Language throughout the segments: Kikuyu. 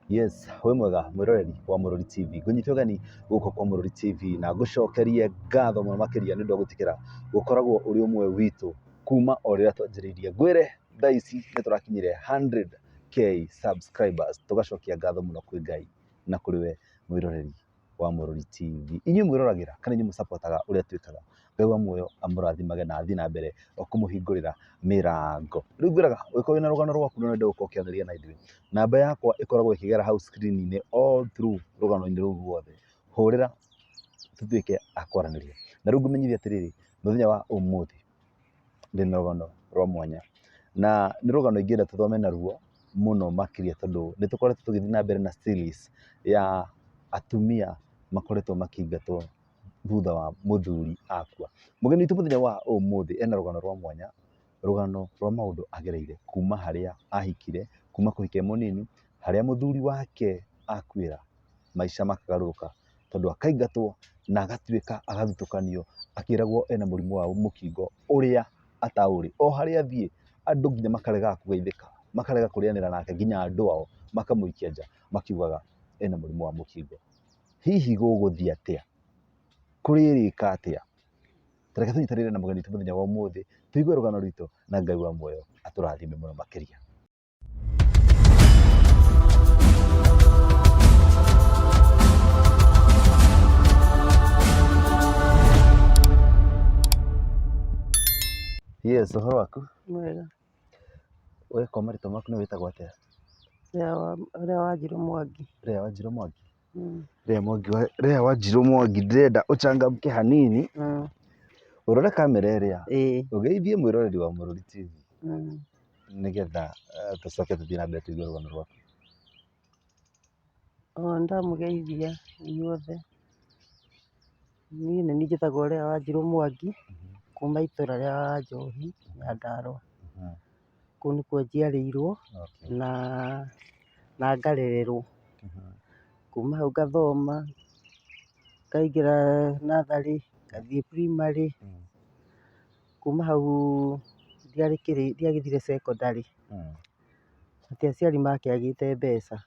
Yes, wĩ mwega mwĩroreri wa Mũrũri TV. Ngũnyite ũgeni gũkũ kwa Mũrũri TV na ngũcokerie ngatho mũno makĩria nĩ ũndũ wa gwĩtĩkĩra gũkoragwo ũrĩ ũmwe witũ kuma o rĩrĩa twanjĩrĩirie. Ngwĩre thaa ici nĩ tũrakinyire 100K subscribers, tũgacokia ngatho mũno kwĩ Ngai na kũrĩ we mwĩroreri wa Mũrũri TV. Inyuĩ mwĩroragĩra kana inyuĩ mũcapotaga ũrĩa twĩkaga, Ngai wa muoyo amũrathimage na athiĩ na mbere o kũmũhingũrĩra mĩrango. Rĩu ngwĩraga ũngĩkorwo wĩna rũgano rwaku na ũrenda gũkorwo ũkĩaranĩria na ithuĩ, namba yakwa ĩkoragwo ĩkĩgera hau screen -inĩ all through rũgano-inĩ rũu ruothe, hũrĩra tũtuĩke a kwaranĩria. Na rĩu ngũmenyithie atĩrĩrĩ, mũthenya wa ũmũthĩ ndĩna rũgano rwa mwanya, na nĩ rũgano ingĩenda tũthome naruo mũno makĩria tondũ nĩ tũkoretwo tũgĩthiĩ na mbere na series ya atumia makoretwo makĩingatwo thutha wa mũthuri akua. Mũgeni witũ mũthenya wa ũmũthĩ ena rũgano rwa mwanya, rũgano rwa maũndũ agereire kuma harĩa ahikire, kuma kũhika e mũnini, harĩa mũthuri wake akuĩra, maica makagarũrũka tondũ akaingatwo na agatuĩka agathutũkanio akĩragwo ena mũrimũ wa mũkingo ũrĩa ataũrĩ. O harĩa athiĩ andũ nginya makaregaga kũgeithĩka, makarega kũrĩanĩra nake nginya andũ ao makamũikia nja makiugaga ena mũrimũ wa mũkingo. Hihi gũgũthiĩ atĩa? Kũrĩrĩka atĩa? Ta reke tũnyitanĩre na mũgeni witũ mũthenya wa ũmũthĩ, tũigue rũgano rwitũ na Ngai wa muoyo atũrathime mũno makĩria. Yes, ũhoro waku? Mwega. We kwa marĩtwa maku nĩ wĩtagwo atĩa? Ũrĩa Wanjirũ Mwangi. Rea Wanjirũ Mwangi? Rea Wanjirũ Mwangi ndĩrenda ũchangamke hanini, ũrore kamera ĩrĩa, ũgeithie mwĩroreri wa Mũrũri TV, nĩgetha tũcoke tũthiĩ na mbere tũigue rũgano rwaku. O nĩndamũgeithia inyuothe, niĩ nĩ niĩ njĩtagwo Leah Wanjirũ Mwangi, kuma itũra rĩa Njohi, Nyandarũa. Kũu nĩkuo njiarĩirwo na ngarererwo. Kuma hau ngathoma, ngaingĩra natharĩ, ngathiĩ primary, kuma hau ndiagĩthire cekondarĩ, atĩ aciari makĩagĩte mbeca,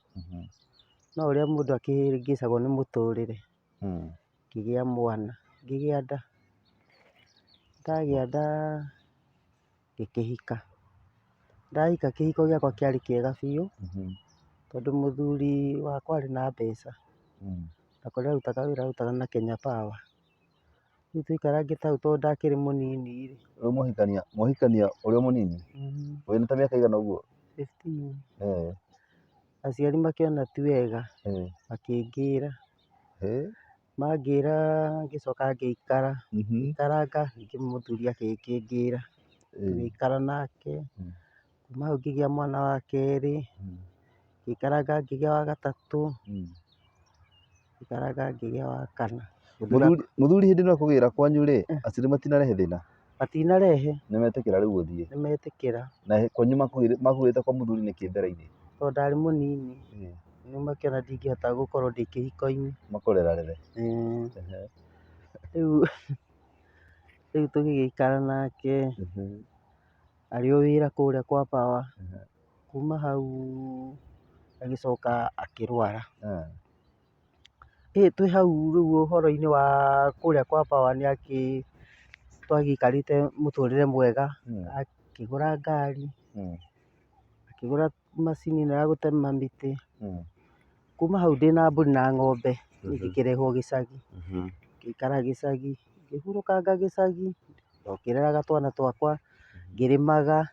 no ũrĩa mũndũ akĩhĩngĩcagwo nĩ mũtũrĩre, ngĩgĩa mwana, ngĩgĩa nda, ndagĩa nda ngĩkĩhika. Ndahika kĩhiko gĩakwa kĩarĩ kĩega biũ, tondũ mũthuri wakwa arĩ na mbeca, na kũrĩa arutaga wĩra arutaga na Kenya Power. Rĩu twaikarangĩte hau tondũ ndakĩrĩ mũnini rĩ. Rĩu mwahikania, mwahikania ũrĩ o mũnini? Wĩna ta mĩaka ĩigana ũguo? 15. Aciari makĩona ti wega, makĩngĩra. Mangĩra ngĩcoka ngĩikara, ngĩikaranga ningĩ mũthuri agĩkĩngĩra, tũgĩikara nake, kuma hau ngĩgĩa mwana wa kerĩ, ngĩikaranga ngĩgĩa wa gatatũ, ngĩikaranga ngĩgĩa wa kana. Mũthuri hĩndĩ ĩno akũgĩra kwanyu rĩ, aciari matinarehe thĩna? Matinarehe. Nĩmetĩkĩra rĩu ũthiĩ? Nĩmetĩkĩra. Na kwanyu makũgĩrĩte kwa mũthuri nĩkĩ mbere-inĩ? Tondũ ndarĩ mũnini, rĩu makĩona ndingĩhota gũkorwo ndĩ kĩhiko-inĩ. Makũrerarere? Rĩu rĩu tũgĩgĩikara nake, arĩ o wĩra kũrĩa kwa Power, kuma hau agĩcoka akĩrwara. Ĩ twĩ hau rĩu ũhoro-inĩ wa kũrĩa kwa Power nĩ akĩ twagĩikarĩte mũtũrĩre mwega, akĩgũra ngari, akĩgũra macini ĩno ya gũtema mĩtĩ. Kuma hau ndĩna mbũri na ng'ombe ngĩkĩrehwo gĩcagi, ngĩikara gĩcagi, ngĩhurũkanga gĩcagi, o ngĩreraga twana twakwa, ngĩrĩmaga,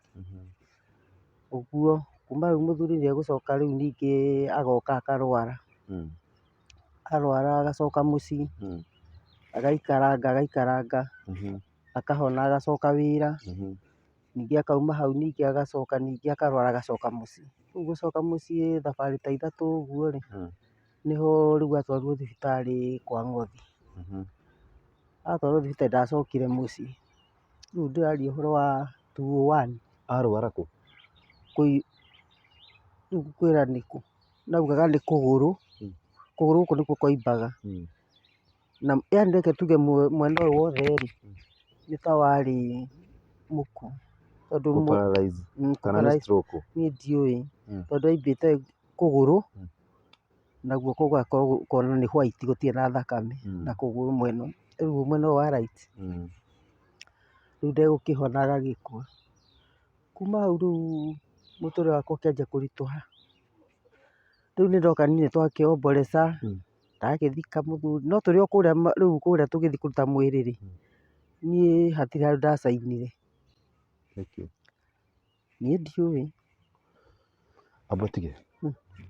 ũguo. Kuma hau mũthuri nĩ egũcoka rĩu ningĩ agoka akarwara, arwara agacoka mũciĩ, agaikaranga agaikaranga, akahona agacoka wĩra, ningĩ akauma hau ningĩ agacoka ningĩ akarwara agacoka mũciĩ. Rĩu gũcoka mũciĩ thabarĩ ta ithatũ ũguo rĩ, nĩho rĩu atwarirwo thibitarĩ kwa Ng'othi. Atwarwo thibitarĩ ndacokire mũciĩ. Rĩu ndĩraria ũhoro wa 201. Arwara kũ? Rĩu ngũkwĩra nĩkũ, ndaugaga nĩ kũgũrũ, kũgũrũ gũkũ nĩkuo kwaimbaga. Na yaani reke tuge mwena ũyũ wothe rĩ, nĩ ta warĩ mũku. Tondũ Kũ paralyze kana nĩ stroke? Niĩ ndiũĩ, tondũ aimbĩte kũgũrũ. Na guoko gũgakorwo ũkona nĩ white gũtirĩ na thakame na kũgũrũ mwena rĩu mwena ũyũ wa right rĩu ndegũkĩhona agagĩkua. Kuma hau rĩu mũtũrĩre wakwa ũkĩanjia kũritũha. Rĩu nĩ ndoka niĩ twakĩomboreca, ndagĩthika mũthuri, no tũrĩ o kũrĩa rĩu kũrĩa tũgĩthiĩ kũruta mwĩrĩ rĩ, niĩ hatirĩ handũ ndacainire. Nĩkĩ? Niĩ ndiũĩ. Amba ũtige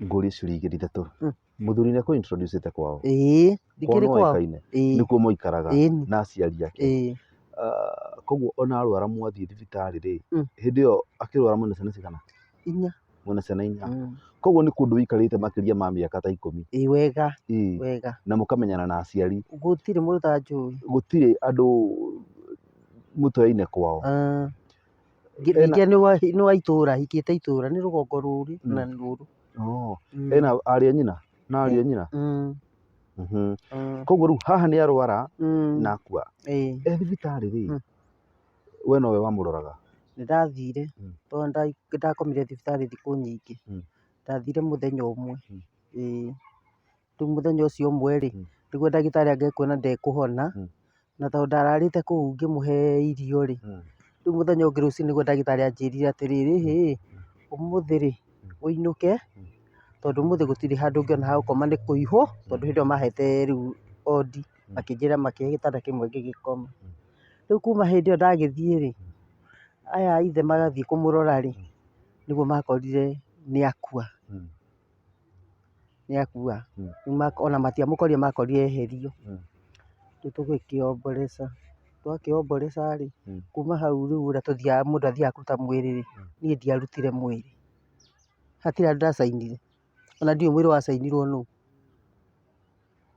ngũrie ciũria igĩrĩ ithatũ. Mũthuri nĩ akũ introduce ĩte kwao? Ĩĩ, Kwao ndikĩrĩ kwao. nĩwoĩkaine? Ĩĩ. Nĩkuo moikaraga Ĩĩni. na aciari ake? Ĩĩ. Koguo ona arwara mwathiĩ thibitarĩ rĩ, hĩndĩ ĩyo akĩrwara mwĩna ciana cigana? Inya. Mwĩna ciana inya. Koguo nĩ kũndũ ũikarĩte makĩria ma mĩaka ta 10. Ĩĩ wega, Ĩĩ. wega. Na mũkamenyana na aciari. Gũtirĩ mũndũ ũtanjũĩ. Gũtirĩ andũ mũtoyaine kwao. Ningĩ nĩ wa itũũra, hikĩte itũũra, nĩ rũgongo rũrũ na nĩ rũrũ. Oh. Ena arĩ a nyina na ariũ a nyina? Koguo rĩu haha nĩ arwara na akua. Ĩĩ. E thibitarĩ rĩ, we nowe wamũroraga? Nĩ ndathire, tondũ nĩ ndakomire thibitarĩ thikũ nyingĩ. Ndathire mũthenya ũmwe. Ĩĩ. Rĩu mũthenya ũcio ũmwe rĩ, nĩguo ndagĩtarĩ angĩkuona ndekũhona, na tondũ ndararĩte kũu ngĩmũhe irio rĩ, rĩu mũthenya ũngĩ rũcinĩ nĩguo ndagĩtarĩ anjĩrire atĩrĩrĩ, hĩ, ũmũthĩ rĩ, ũinũke, tondũ ũmũthĩ gũtirĩ handũ ũngĩona ha gũkoma nĩ kũihũ, tondũ hĩndĩ ĩyo mahete rĩu ondi, makĩnjĩra makĩhe gĩtanda kĩmwe ngĩgĩkoma. Rĩu kuma hĩndĩ ĩyo ndagĩthiĩ rĩ, aya a ithe magathiĩ kũmũrora rĩ, nĩguo makorire nĩ akua. Nĩ akua. Ona matiamũkorire makorire eherio. Rĩu tũgĩkĩomboreca. Twakĩomboreca rĩ, kuma hau rĩu ũrĩa tũthiaga mũndũ athiaga kũruta mwĩrĩ rĩ, niĩ ndiarutire mwĩrĩ. Hatirĩ handũ ndacainire. Ona ndiũĩ mwĩrĩ wacainirwo nũ.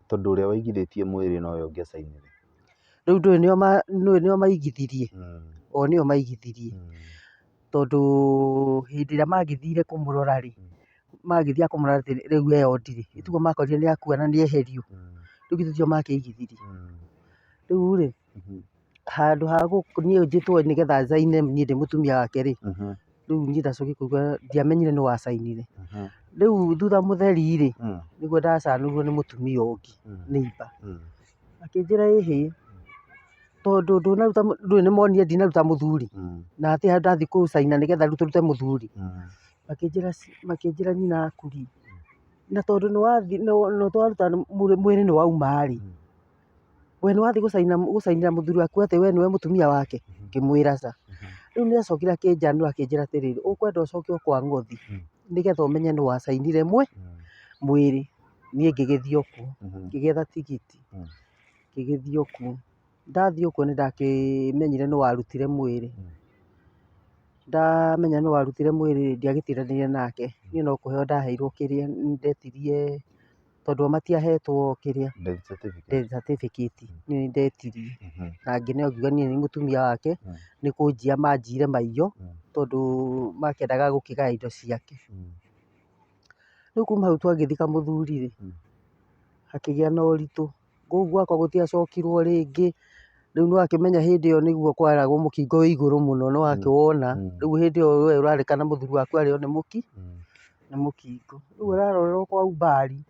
Tondũ ũrĩa waigithĩtie mwĩrĩ nowe ũngĩacainire. Rĩu ndũĩ nĩo maigithirie? O nĩo maigithirie. Tondũ hĩndĩ ĩrĩa magĩthire kũmũrora rĩ, magĩthiĩ kũmũrora rĩu e wondi rĩ, ĩtiguo makorire nĩ akua na nĩ eherio. Rĩu githĩ tio makĩigithirie. Rĩu rĩ, handũ ha niĩ njĩtwo nĩgetha njaine niĩ ndĩ mũtumia wake rĩ, rĩu niĩ ndacokire kũigua ndiamenyire nũ wacainire. Rĩu thutha mũtheri rĩ, nĩguo ndacanũrirwo nĩ mũtumia ũngĩ, neighbour. Akĩnjĩra ĩhĩ, tondũ ndũnaruta ndũĩ nĩ monire ndinaruta mũthuri, na hatirĩ handũ ndathiĩ gũcaina nĩgetha rĩu tũrute mũthuri. Makĩnjĩra nyina aku rĩ, na tondũ nĩ twaruta mwĩrĩ nĩ wauma rĩ, we nĩ wathiĩ gũcainĩra mũthuri waku atĩ we nĩwe mũtumia wake? Ngĩmwĩra ca. Rĩu nĩ acokire akĩnjanũra akĩnjĩra atĩrĩrĩ, ũkwenda ũcoke o kwa ng'othi nĩgetha ũmenye nũ wacainire mwĩrĩ. Niĩ ngĩgĩthiĩ o kuo, ngĩgĩetha tigiti, ngĩgĩthiĩ o kuo. Ndathiĩ o kuo nĩ ndakĩmenyire nũ warutire mwĩrĩ. Ndamenya nũ warutire mwĩrĩ ndiagĩtindanĩire nake. Niĩ no kũheo ndaheirwo kĩrĩa, nĩ ndetirie tondũ o matiahetwo kĩrĩa, Death certificate. Death certificate, niĩ nĩ ndetirie. Na ngĩneo ngiuga niĩ nĩ mũtumia wake, nĩ kũnjia manjiire maiyo, tondũ makĩendaga gũkĩgaya indo ciake. Rĩu kuma hau twagĩthika mũthuri rĩ, hakĩgĩa na ũritũ. Kũu gwakwa gũtiacokirwo rĩngĩ. Rĩu nĩ wakĩmenya hĩndĩ ĩyo nĩguo kwaragwo mũkingo wĩ igũrũ mũno nĩ wakĩwona. Rĩu hĩndĩ ĩyo we ũrarĩkana mũthuri waku arĩo nĩ nĩ mũkingo. Rĩu ũrarorerwo kwa umbali,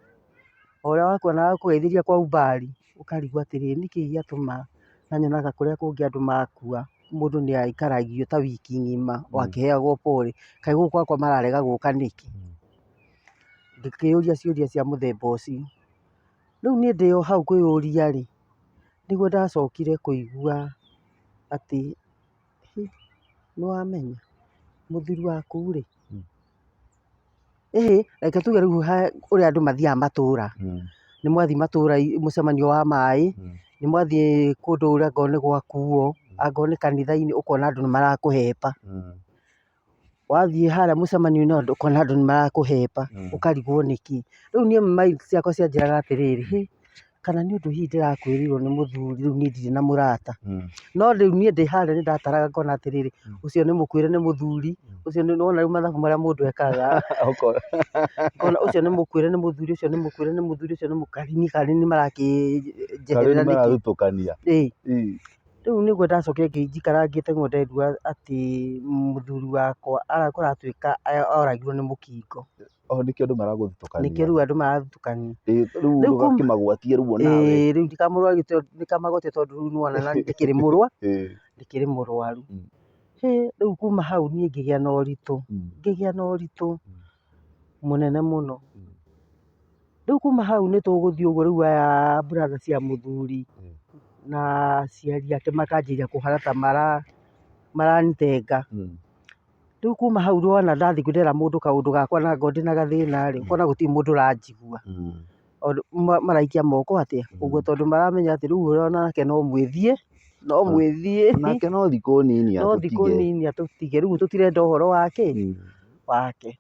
o ũrĩa wakuona agakũgeithĩria kwa umbali, ũkarigwo atĩrĩrĩ nĩkĩ gĩatũma na nyonaga kũrĩa kũngĩ andũ makua mũndũ nĩ aikaragio ta wiki ng'ima o akĩheagwo pole, kaĩ gũkũ gwakwa mararega gũka nĩkĩ? Ngĩkĩyũria ciũria cia mũthemba ũcio. Rĩu niĩ ndĩ o hau kwĩyũria rĩ, nĩguo ndacokire kũigua atĩ nĩ wamenya mũthuri waku rĩ, ĩhĩ reke tuge rĩu ũrĩa andũ mathiaga matũra, nĩ mwathiĩ matũra mũcemanio wa maĩ, nĩ mwathiĩ kũndũ ũrĩa angorwo nĩ gwakuo, angorwo nĩ kanitha-inĩ ũkona andũ nĩ marakũhepa. Wathiĩ harĩa mũcemanio-inĩ ũkona andũ nĩ marakũhepa, ũkarigwo nĩkĩ. Rĩu niĩ mind ciakwa cianjĩraga atĩrĩrĩ, hĩ kana nĩ ũndũ hihi ndĩrakuĩrĩirwo nĩ mũthuri rĩu niĩ ndirĩ na mũrata. No rĩu niĩ ndĩ harĩa nĩ ndataraga ngona atĩrĩrĩ, ũcio nĩ mũkuĩre nĩ mũthuri, ũcio nĩ wona rĩu mathabu marĩa mũndũ ekaga. Ngona ũcio nĩ mũkuĩre nĩ mũthuri, ũcio nĩ mũkuĩre nĩ mũthuri, ũcio nĩ karini karini marakĩnjeherera Karini nĩkĩ? marathutũkania. Ĩĩ. Rĩu nĩguo ndacokire njikarangĩte ũguo nderwo atĩ mũthuri wakwa kũratuĩka oragirwo nĩ mũkingo. O nĩkĩo andũ maragũthutũkania. Nĩkĩo rĩu andũ marathutũkania. Ĩĩ rĩu Rĩu kuma ndũgakĩmagwatie rĩu onawe. Ĩĩ rĩu ndikamũrwarie tondũ ndikamagwatie tondũ rĩu nĩwona nani ndĩkĩrĩ mũrwa ndĩkĩrĩ mũrwaru. Hĩ rĩu kuma hau niĩ ngĩgĩa na ũritũ, ngĩgĩa na ũritũ mũnene mũno. Rĩu kuma hau nĩ tũgũthiĩ ũguo rĩu aya brother cia mũthuri na aciari ake makanjĩrĩria kũhana ta maranitenga. Rĩu kuma hau wona ndathiĩ ndera mũndũ kaũndũ gakwa na ngorwo ndĩna gathĩna rĩ, ũkona gũtirĩ mũndũ ũranjigua. Maraikia moko atĩa, ũguo tondũ maramenya atĩ rĩu ũyũ onake no mwĩthiĩ, no mwĩthiĩ. Onake no thikũ nini No thikũ atũtige. nini atũtige, rĩu tũtirenda ũhoro wa kĩ? Wake.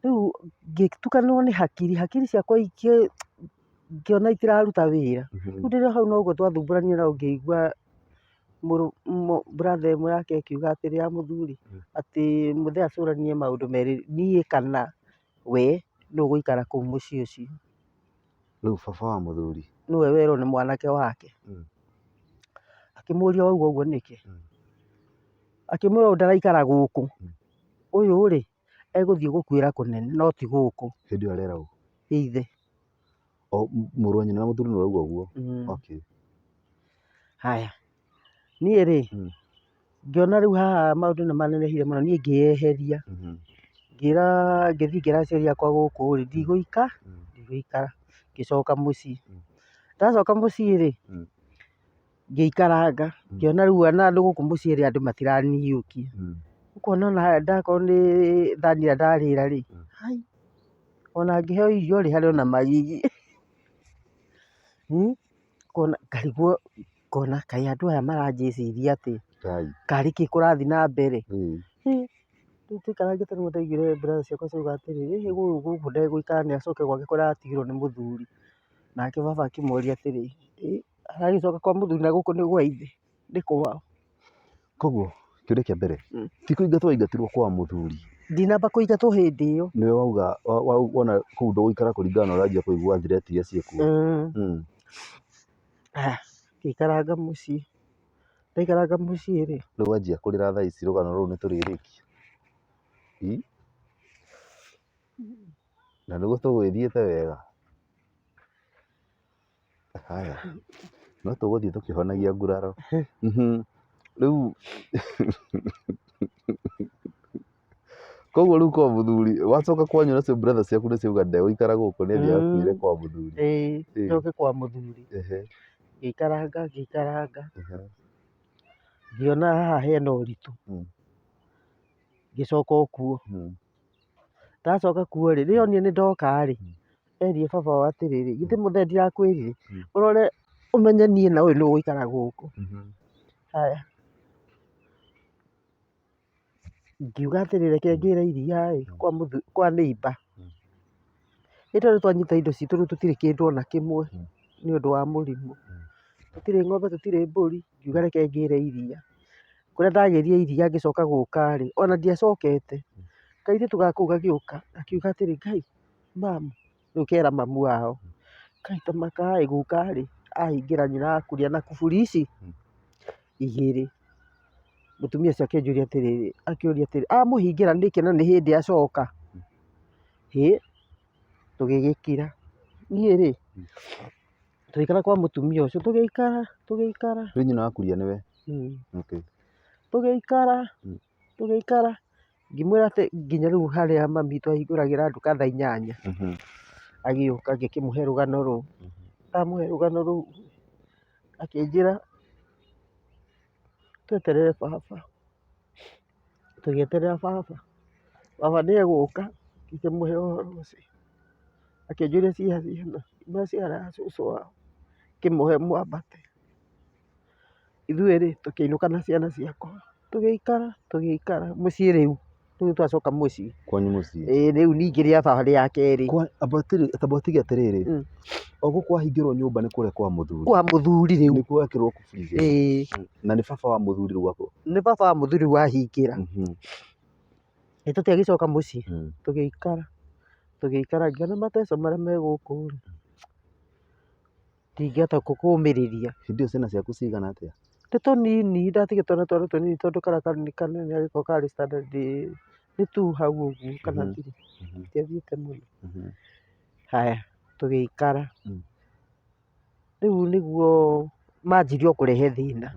Rĩu ngĩtukanĩrwo nĩ hakiri, hakiri ciakwa ngĩona itiraruta wĩra. Rĩu ndĩrĩ o hau noguo twathumbũranire nao ngĩigua brother ĩmwe yake ĩkiuga atĩrĩ ya mũthuri, atĩ mũthee acũranie maũndũ merĩ, niĩ kana we nũ ũgũikara kũu mũciĩ ũcio. Rĩu baba wa mũthuri? Nĩwe werwo nĩ mwanake wake. Akĩmũria wauga ũguo nĩkĩ? Akĩmwĩra ũyũ ndaraikara gũkũ, ũyũ rĩ egũthiĩ gũkuĩra kũnene no ti gũkũ. Hĩndĩ ĩyo arera ũ? Ithe. O mũrũ wa nyina na mũthuri nĩwe ũrauga ũguo? Okay. Haya, niĩ rĩ, ngĩona rĩu haha maũndũ nĩ manenehire mũno, niĩ ngĩyeheria, ngĩra ngĩthiĩ ngĩra aciari akwa gũkũ rĩ, ndigũikara, ndigũikara, ngĩcoka mũciĩ. Ndacoka mũciĩ rĩ, ngĩikaranga, ngĩona rĩu ona andũ gũkũ mũciĩ rĩ, andũ matiranihiũkia. Ũkona ona ndakorwo nĩ thani ĩrĩa ndarĩra rĩ, hai, ona ngĩheo irio rĩ, harĩ ona magigi. Ngona ngarigwo ngona kaĩ andũ aya maranjĩciria atĩa, Ngai. Karĩ kĩ kũrathiĩ na mbere. Rĩu tũikarangĩte nĩguo ndaiguire brother ciakwa ciauga atĩrĩrĩ, ĩ gũkũ gũkũ ndegũikara nĩ acoke gwake kũrĩa aratigirwo nĩ mũthuri. Nake baba akĩmoria atĩrĩ, ĩ aragĩcoka kwa mũthuri na gũkũ nĩ gwa ithe, nĩ kwao. Koguo kĩũria kĩa mbere, ti kũingatwo waingatirwo kwa mũthuri? Ndinamba kũingatwo hĩndĩ ĩyo. Nĩwe wauga wona kũu ndũgũikara kũringana na ũrĩa wanjia kũigua threat iria ciĩkuo? Haya, ngĩikaranga mũciĩ, ndaikaranga mũciĩ rĩ. Rĩu wanjia kũrĩra thaa ici rũgano rũrũ nĩ tũrĩrĩkia? Ĩ? Na nĩguo tũgwĩthiĩte wega? Haya, no tũgũthiĩ tũkĩhonagia nguraro. Rĩu koguo rĩu kwa mũthuri wacoka kwanyu nacio brother ciaku nĩ ciauga ndegũikara gũkũ nĩ athiĩ akuĩre kwa mũthuri. Ĩĩ, njoke kwa mũthuri. Ngĩikaranga ngĩikaranga, ngĩona haha hena ũritũ, ngĩcoka o kuo. Ndacoka kuo rĩ, rĩrĩa onire nĩ ndoka rĩ, erire baba wao atĩrĩrĩ, githĩ mũthee ndirakwĩrire, ũrore ũmenye niĩ na ũyũ nũ ũgũikara gũkũ. Haya, ngiuga atĩrĩ reke ngĩre iria ĩ, kwa neighbour. Nĩ tondũ twanyita indo citũ rĩu tũtirĩ kĩndũ ona kĩmwe nĩ ũndũ wa mũrimũ. Tũtirĩ ng'ombe tũtirĩ mbũri, ngiuga reke ngĩre iria. Kũrĩa ndagĩrire iria ngĩcoka gũka rĩ, ona ndiacokete, kairĩtu ga kũu gagĩũka, gakiuga atĩrĩ, Ngai mamu, rĩu kera mamu wao, Ngai ta maka ĩ guka rĩ, ahingĩra nyina akuria na kuburi ici igĩrĩ. Mũtumia ũcio akĩnjũria atĩrĩrĩ, akĩũria atĩrĩ, amũhingĩra nĩkĩ na nĩ hĩndĩ acoka? Hĩ, tũgĩgĩkira. Niĩ rĩ, tũgĩikara kwa mũtumia ũcio, tũgĩikara, tũgĩikara. Rĩu nyina wa kuria nĩwe? Okay. Tũgĩikara, tũgĩikara, ngĩmwĩra atĩ nginya rĩu harĩa mami witũ ahingũragĩra nduka thaa inyanya, agĩũka ngĩkĩmũhe rũgano rũu. Ndamũhe rũgano rũu, akĩnjĩra tweterere baba. Tũgĩeterera baba, baba nĩ egũka, ngĩkĩmũhe ũhoro ũcio. Akĩnjũria ciĩ ha ciana, ngĩmwĩra ciĩ harĩa ha cũcũ wao, ngĩmũhe mwambate. Ithuĩ rĩ, tũkĩinũka na ciana ciakwa, tũgĩikara tũgĩikara mũciĩ rĩu, rĩu nĩ twacoka mũciĩ. Kwanyu mũciĩ? Ĩĩ rĩu ningĩ rĩa baba rĩa kerĩ. Tamba ũtige atĩrĩrĩ, o gũkũ wahingĩrwo nyũmba nĩ kũrĩa kwa mũthuri? Kwa mũthuri rĩu. Nĩkuo wekĩrwo kuburi igĩrĩ? Ĩĩ. Na nĩ baba wa mũthuri rĩu wakũ? Nĩ baba wa mũthuri wahingĩra. Ĩ tũtiagĩcoka mũciĩ, tũgĩikara tũgĩikara ngĩona mateco marĩa me gũkũ rĩ, ndingĩhota kũmĩrĩria. Hĩndĩ ĩyo ciana ciaku cigana atĩa? Nĩ tũnini, ndatigĩtwo na twana tũnini tondũ karĩa nĩ kanene gagĩkorwo karĩ standard Nĩ tu hau ũguo kana three, ndiathiĩte mũno. Haya, tũgĩikara. Rĩu nĩguo manjirie o kũrehe thĩna.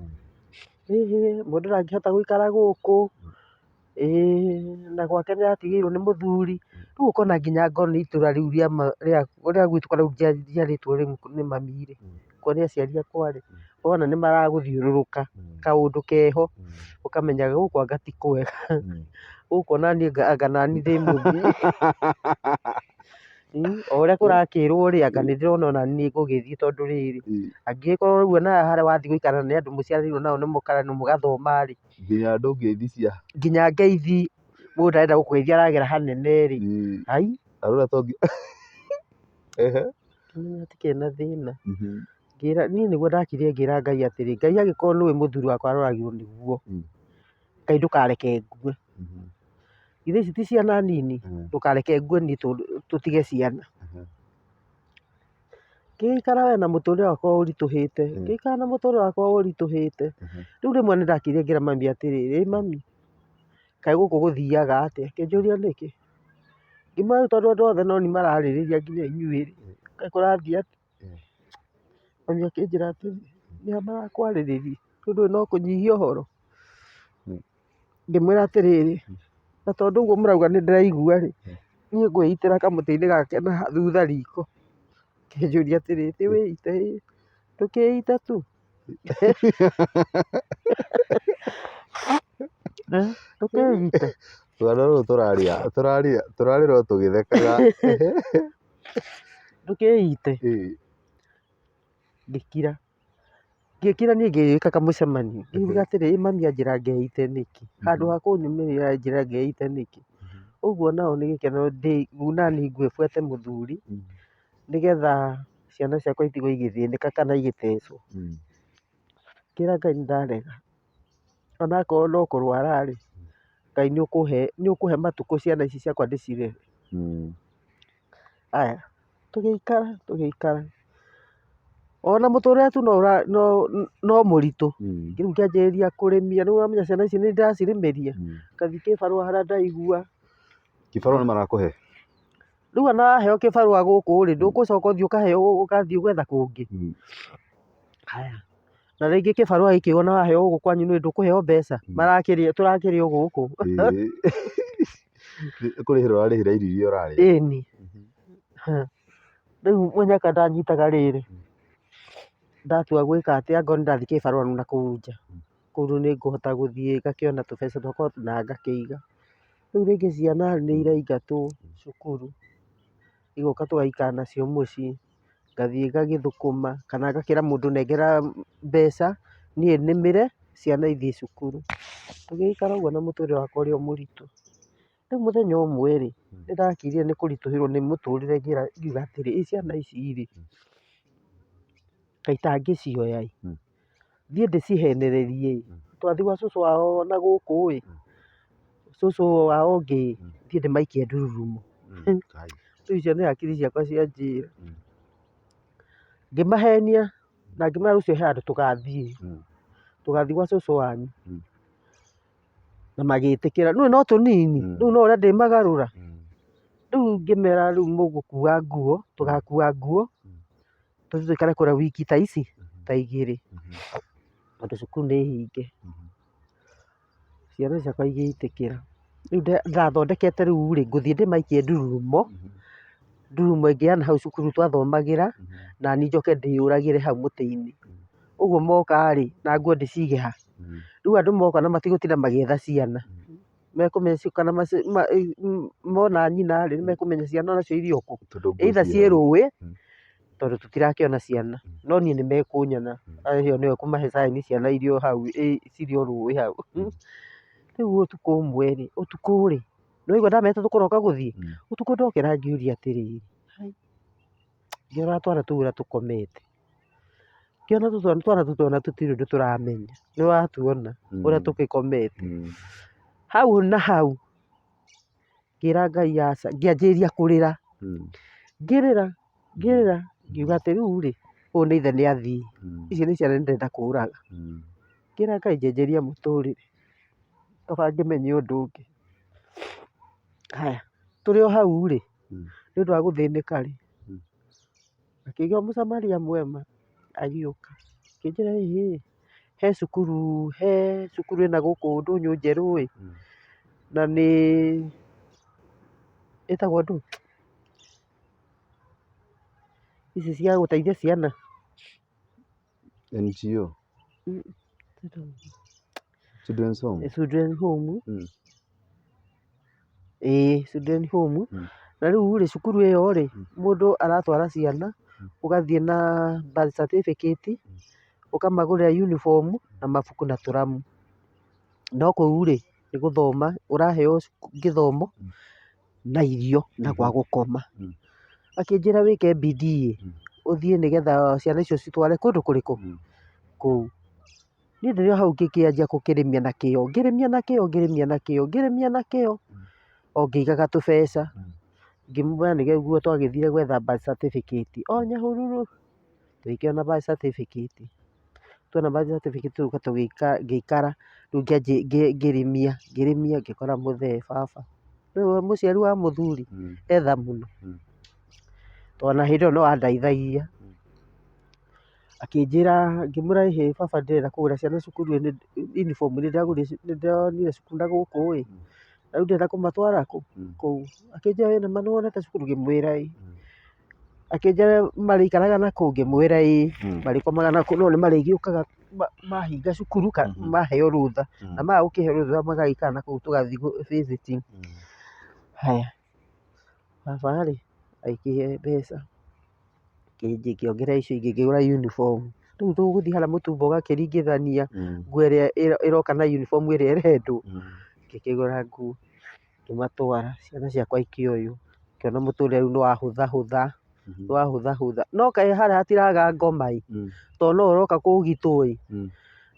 Ĩhĩ mũndũ ndangĩhota gũikara gũkũ, ĩĩ na gwake nĩ aratigĩirwo nĩ mũthuri. Rĩu ũkona nginya angorwo nĩ itũra rĩu rĩa gwitũ rĩu njiarĩtwo rĩu nĩ mami rĩ, okorwo nĩ aciari akwa rĩ, wona nĩ maragũthiũrũrũka kaũndũ keho, ũkamenya gũkũ anga ti kwega, gũkũ onaniĩ anga naniĩ ndĩ mũthiĩ. O ũrĩa kũrakĩrwo rĩ, anga nĩ ndĩrona onaniĩ nĩ ngũgĩthiĩ tondũ rĩrĩ, angĩgĩkorwo rĩu ona haha harĩa wathiĩ gũikara nĩ andũ mũciaranĩirwo nao nĩ mũkarani mũgathoma rĩ, Nginya andũ ngeithi cia nginya ngeithi mũndũ ndarenda gũkũgeithia aragera hanene rĩ, ai Arora to ngi Ehe. Ngĩmenya hatikĩrĩ na thĩna. Ngĩra niĩ nĩguo ndakire ngĩra Ngai atĩrĩ, Ngai angĩkorwo nĩũĩ mũthuri wakwa aroragirwo nĩguo, Ngai ndũkareke ngue. Githĩ ici ti ciana nini? Ndũkareke ngue niĩ tũtige ciana. Ngĩgĩikara we na mũtũrĩre wakwa ũritũhĩte, ngĩikara na mũtũrĩre wakwa ũritũhĩte. Rĩu rĩmwe nĩ ndakire ngĩra mami atĩrĩrĩ, ĩ mami, kaĩ gũkũ gũthiaga atĩa? Akĩnjũria nĩkĩ? Ngĩmwĩra rĩu tondũ andũ othe no niĩ mararĩrĩria nginya inyuĩ rĩ, kaĩ kũrathiĩ atĩa? Mami akĩnjĩra atĩrĩ, nĩa marakwarĩrĩria? Rĩu ndũĩ no kũnyihia ũhoro? Ngĩmwĩra atĩrĩrĩ, na tondũ ũguo mũrauga nĩ ndĩraigua rĩ, niĩ ngwĩitĩra kamũtĩ-inĩ gake na thutha riko. Akĩnjũria atĩrĩ, ti wĩite ĩ, ndũkĩite tu. Ndũkĩite. Rũgano rũrũ tũraria tũraria tũrarĩra o tũgĩthekaga. Ndũkĩite. Ngĩkira. Ngĩkira niĩ ngĩgĩka kamũcemanio. Ngiuga atĩrĩ, ĩ mami anjĩra ngeite nĩkĩ? Handũ ha kũnyũmĩrĩria anjĩra ngeite nĩkĩ? Ũguo nao nĩ gĩkeno nani ngue buate mũthuri, nĩgetha ciana ciakwa itigwo igĩthĩnĩka kana igĩtecwo. Ngĩra Ngai nĩ ndarega. Onakorwo no kũrwara rĩ, Ngai nĩ ũkũhe matukũ ciana ici ciakwa ndĩcirere. Aya, tũgĩikara tũgĩikara. Ona mũtũrĩre tu no mũritũ. Rĩu ngĩanjĩrĩria kũrĩmia, rĩu ũramenya ciana ici nĩ ndĩracirĩmĩria, ngathiĩ kĩbarũa harĩa ndaigua. Kĩbarũa nĩ marakũhe? Rĩu ona waheo kĩbarũa gũkũ rĩ, ndũgũcoka ũthiĩ ũkaheo ũgathiĩ gwetha kũngĩ. Haya, na rĩngĩ kĩbarũa gĩkĩ ona waheo gũkũ kwanyu nĩ ndũkũheo mbeca, marakĩrĩa tũrakĩrĩa o gũkũ. Kũrĩhĩra ũrarĩhĩra irio iria ũrarĩa. Ĩni. Rĩu mũnyaka ndanyitaga rĩrĩ, ndatua gwĩka atĩ angorwo nĩ ndathiĩ kĩbarũa na kũu nja, kũu rĩu nĩ ngũhota gũthiĩ ngakĩona tũbeca twakwa na ngakĩiga. Rĩu rĩngĩ ciana nĩ iraingatwo cukuru, igoka tũgaikara nacio mũciĩ, ngathiĩ ngagĩthũkũma kana ngakĩra mũndũ nengera mbeca, niĩ nĩmĩre ciana ithiĩ cukuru. Tũgĩgĩikara ũguo na mũtũrĩre wakwa ũrĩ o mũritũ. Rĩu mũthenya ũmwe rĩ, nĩ ndakirire nĩ kũritũhĩrwo nĩ mũtũrĩre ngiuga atĩrĩ, ĩ ciana ici rĩ, kaĩ itangĩcioya ĩ, thiĩ ndĩcihenererie ĩ, twathiĩ gwa cũcũ wao na gũkũ ĩ, cũcũ wao ũngĩ ĩ, thiĩ ndĩmaikie ndururumo. Rĩu icio nĩ hakiri ciakwa cianjĩra. Ngĩmahenia na ngĩmera rũciũ he handũ tũgathiĩ, tũgathiĩ gwa cũcũ wanyu. Na magĩtĩkĩra, nĩũĩ no tũnini, rĩu no ũrĩa ndĩmagarũra. Rĩu ngĩmera rĩu mũgũkua nguo, tũgakua nguo, tũthiĩ tũikare kũrĩa wiki ta ici, ta igĩrĩ, tondũ cukuru nĩ hinge. Ciana ciakwa igĩtĩkĩra. Rĩu ndathondekete rĩu rĩ, ngũthiĩ ndĩmaikie ndururumo, ndururumo ĩngĩ ya nahau cukuru twathomagĩra, naniĩ njoke ndĩyũragĩre hau mũtĩ-inĩ. Ũguo moka rĩ, na nguo ndĩcige ha? Rĩu andũ moka na matigũtinda magĩetha ciana, mekũmenya kana mona nyina rĩ, nĩ mekũmenya ciana onacio irĩ o kũ, either ciĩ rũĩ, tondũ tũtirakĩona ciana, no niĩ nĩ mekũnyona, ĩyo nĩyo ĩkũmahe sign ciana irĩ o hau, cirĩ o rũĩ hau. Rĩu ũtukũ ũmwe rĩ, ũtukũ rĩ, nĩ waigua ndameta tũkũroka gũthiĩ, ũtukũ ndokĩra ngĩũria atĩrĩrĩ, ngĩrora twana tũu ũrĩa tũkomete, ngĩona twana tũtũ ona tũtirĩ ũndũ tũramenya, nĩ watuona ũrĩa tũgĩkomete. Hau na hau ngĩra Ngai aca, ngĩanjĩrĩria kũrĩra, ngĩrĩra ngĩrĩra ngiuga atĩ rĩu rĩ, ũyũ nĩ ithe nĩ athiĩ, ici nĩ ciana ndĩrenda kũraga. Ngĩra Ngai njenjeria mũtũrĩre, kaba ngĩmenye ũndũ ũngĩ. Haya, tũrĩ o hau rĩ, nĩ ũndũ wa gũthĩnĩka rĩ, akĩigua mũcamaria mwema agĩũka, akĩnjĩra ĩhĩ, he cukuru ĩna gũkũ ndũnyũ njerũ ĩ, na nĩ ĩtagwo ndũ? Ici cia gũteithia ciana. NGO? Children's Home? Children Home. Ĩĩ, Children Home. Na rĩu rĩ, cukuru ĩyo rĩ, mũndũ aratwara ciana, ũgathiĩ na birth certificate, ũkamagũrĩra uniform na mabuku na tũramu. No kũu rĩ, nĩ gũthoma ũraheo gĩthomo na irio na gwa gũkoma. Akĩnjĩra wĩke bidii ĩ, ũthiĩ nĩgetha ciana icio citware kũndũ kũrĩkũ? Kũu. Niĩ ndĩrĩ o hau ngĩkĩanjia gũkĩrĩmia na kĩo, ngĩrĩmia na kĩo, ngĩrĩmia na kĩo, ngĩrĩmia na kĩo, o ngĩigaga tũbeca. Ngĩmwĩra nĩguo twagĩthire gwetha birth certificate o Nyahururu, tũgĩkĩona birth certificate. Tuona birth certificate tũgĩka ngĩikara rĩu ngĩrĩmia ngĩrĩmia ngĩkora mũthee baba. Rĩu mũciari wa mũthuri etha mũno, tondũ ona hĩndĩ ĩyo no andeithagia. Akĩnjĩra, ngĩmwĩra ĩhĩ baba ndĩrenda kũgũrĩra ciana cukuru uniform nĩ ndĩronire cukuru na gũkũ ĩ, na rĩu ndĩrenda kũmatwara kũ? Kũu. Akĩnjĩra wĩna ma nĩ wonete cukuru? Ngĩmwĩra ĩĩ. Akĩnjĩra marĩikaraga na kũu? Ngĩmwĩra ĩĩ, marĩkomaga na kũu no nĩ marĩgĩũkaga mahinga cukuru kana maheo rũtha, na maga gũkĩheo rũtha magagĩikara na kũu tũgathiĩ visiting. Haya, baba rĩ, agĩkĩhe mbeca, ngĩongerera icio ingĩ ngĩgũra uniform. Rĩu tũgũthiĩ harĩa mũtumba ũgakĩringithania nguo ĩrĩa ĩroka na uniform ĩrĩa ĩrendwo. Ngĩkĩgũra nguo, ngĩmatwara, ciana ciakwa ikĩoywo, ngĩona mũtũrĩre rĩu nĩ wahũthahũtha, nĩ wahũthahũtha. No kaĩ harĩa hatiraga ngoma ĩ, tondũ no ũroka kũũgitwo ĩ,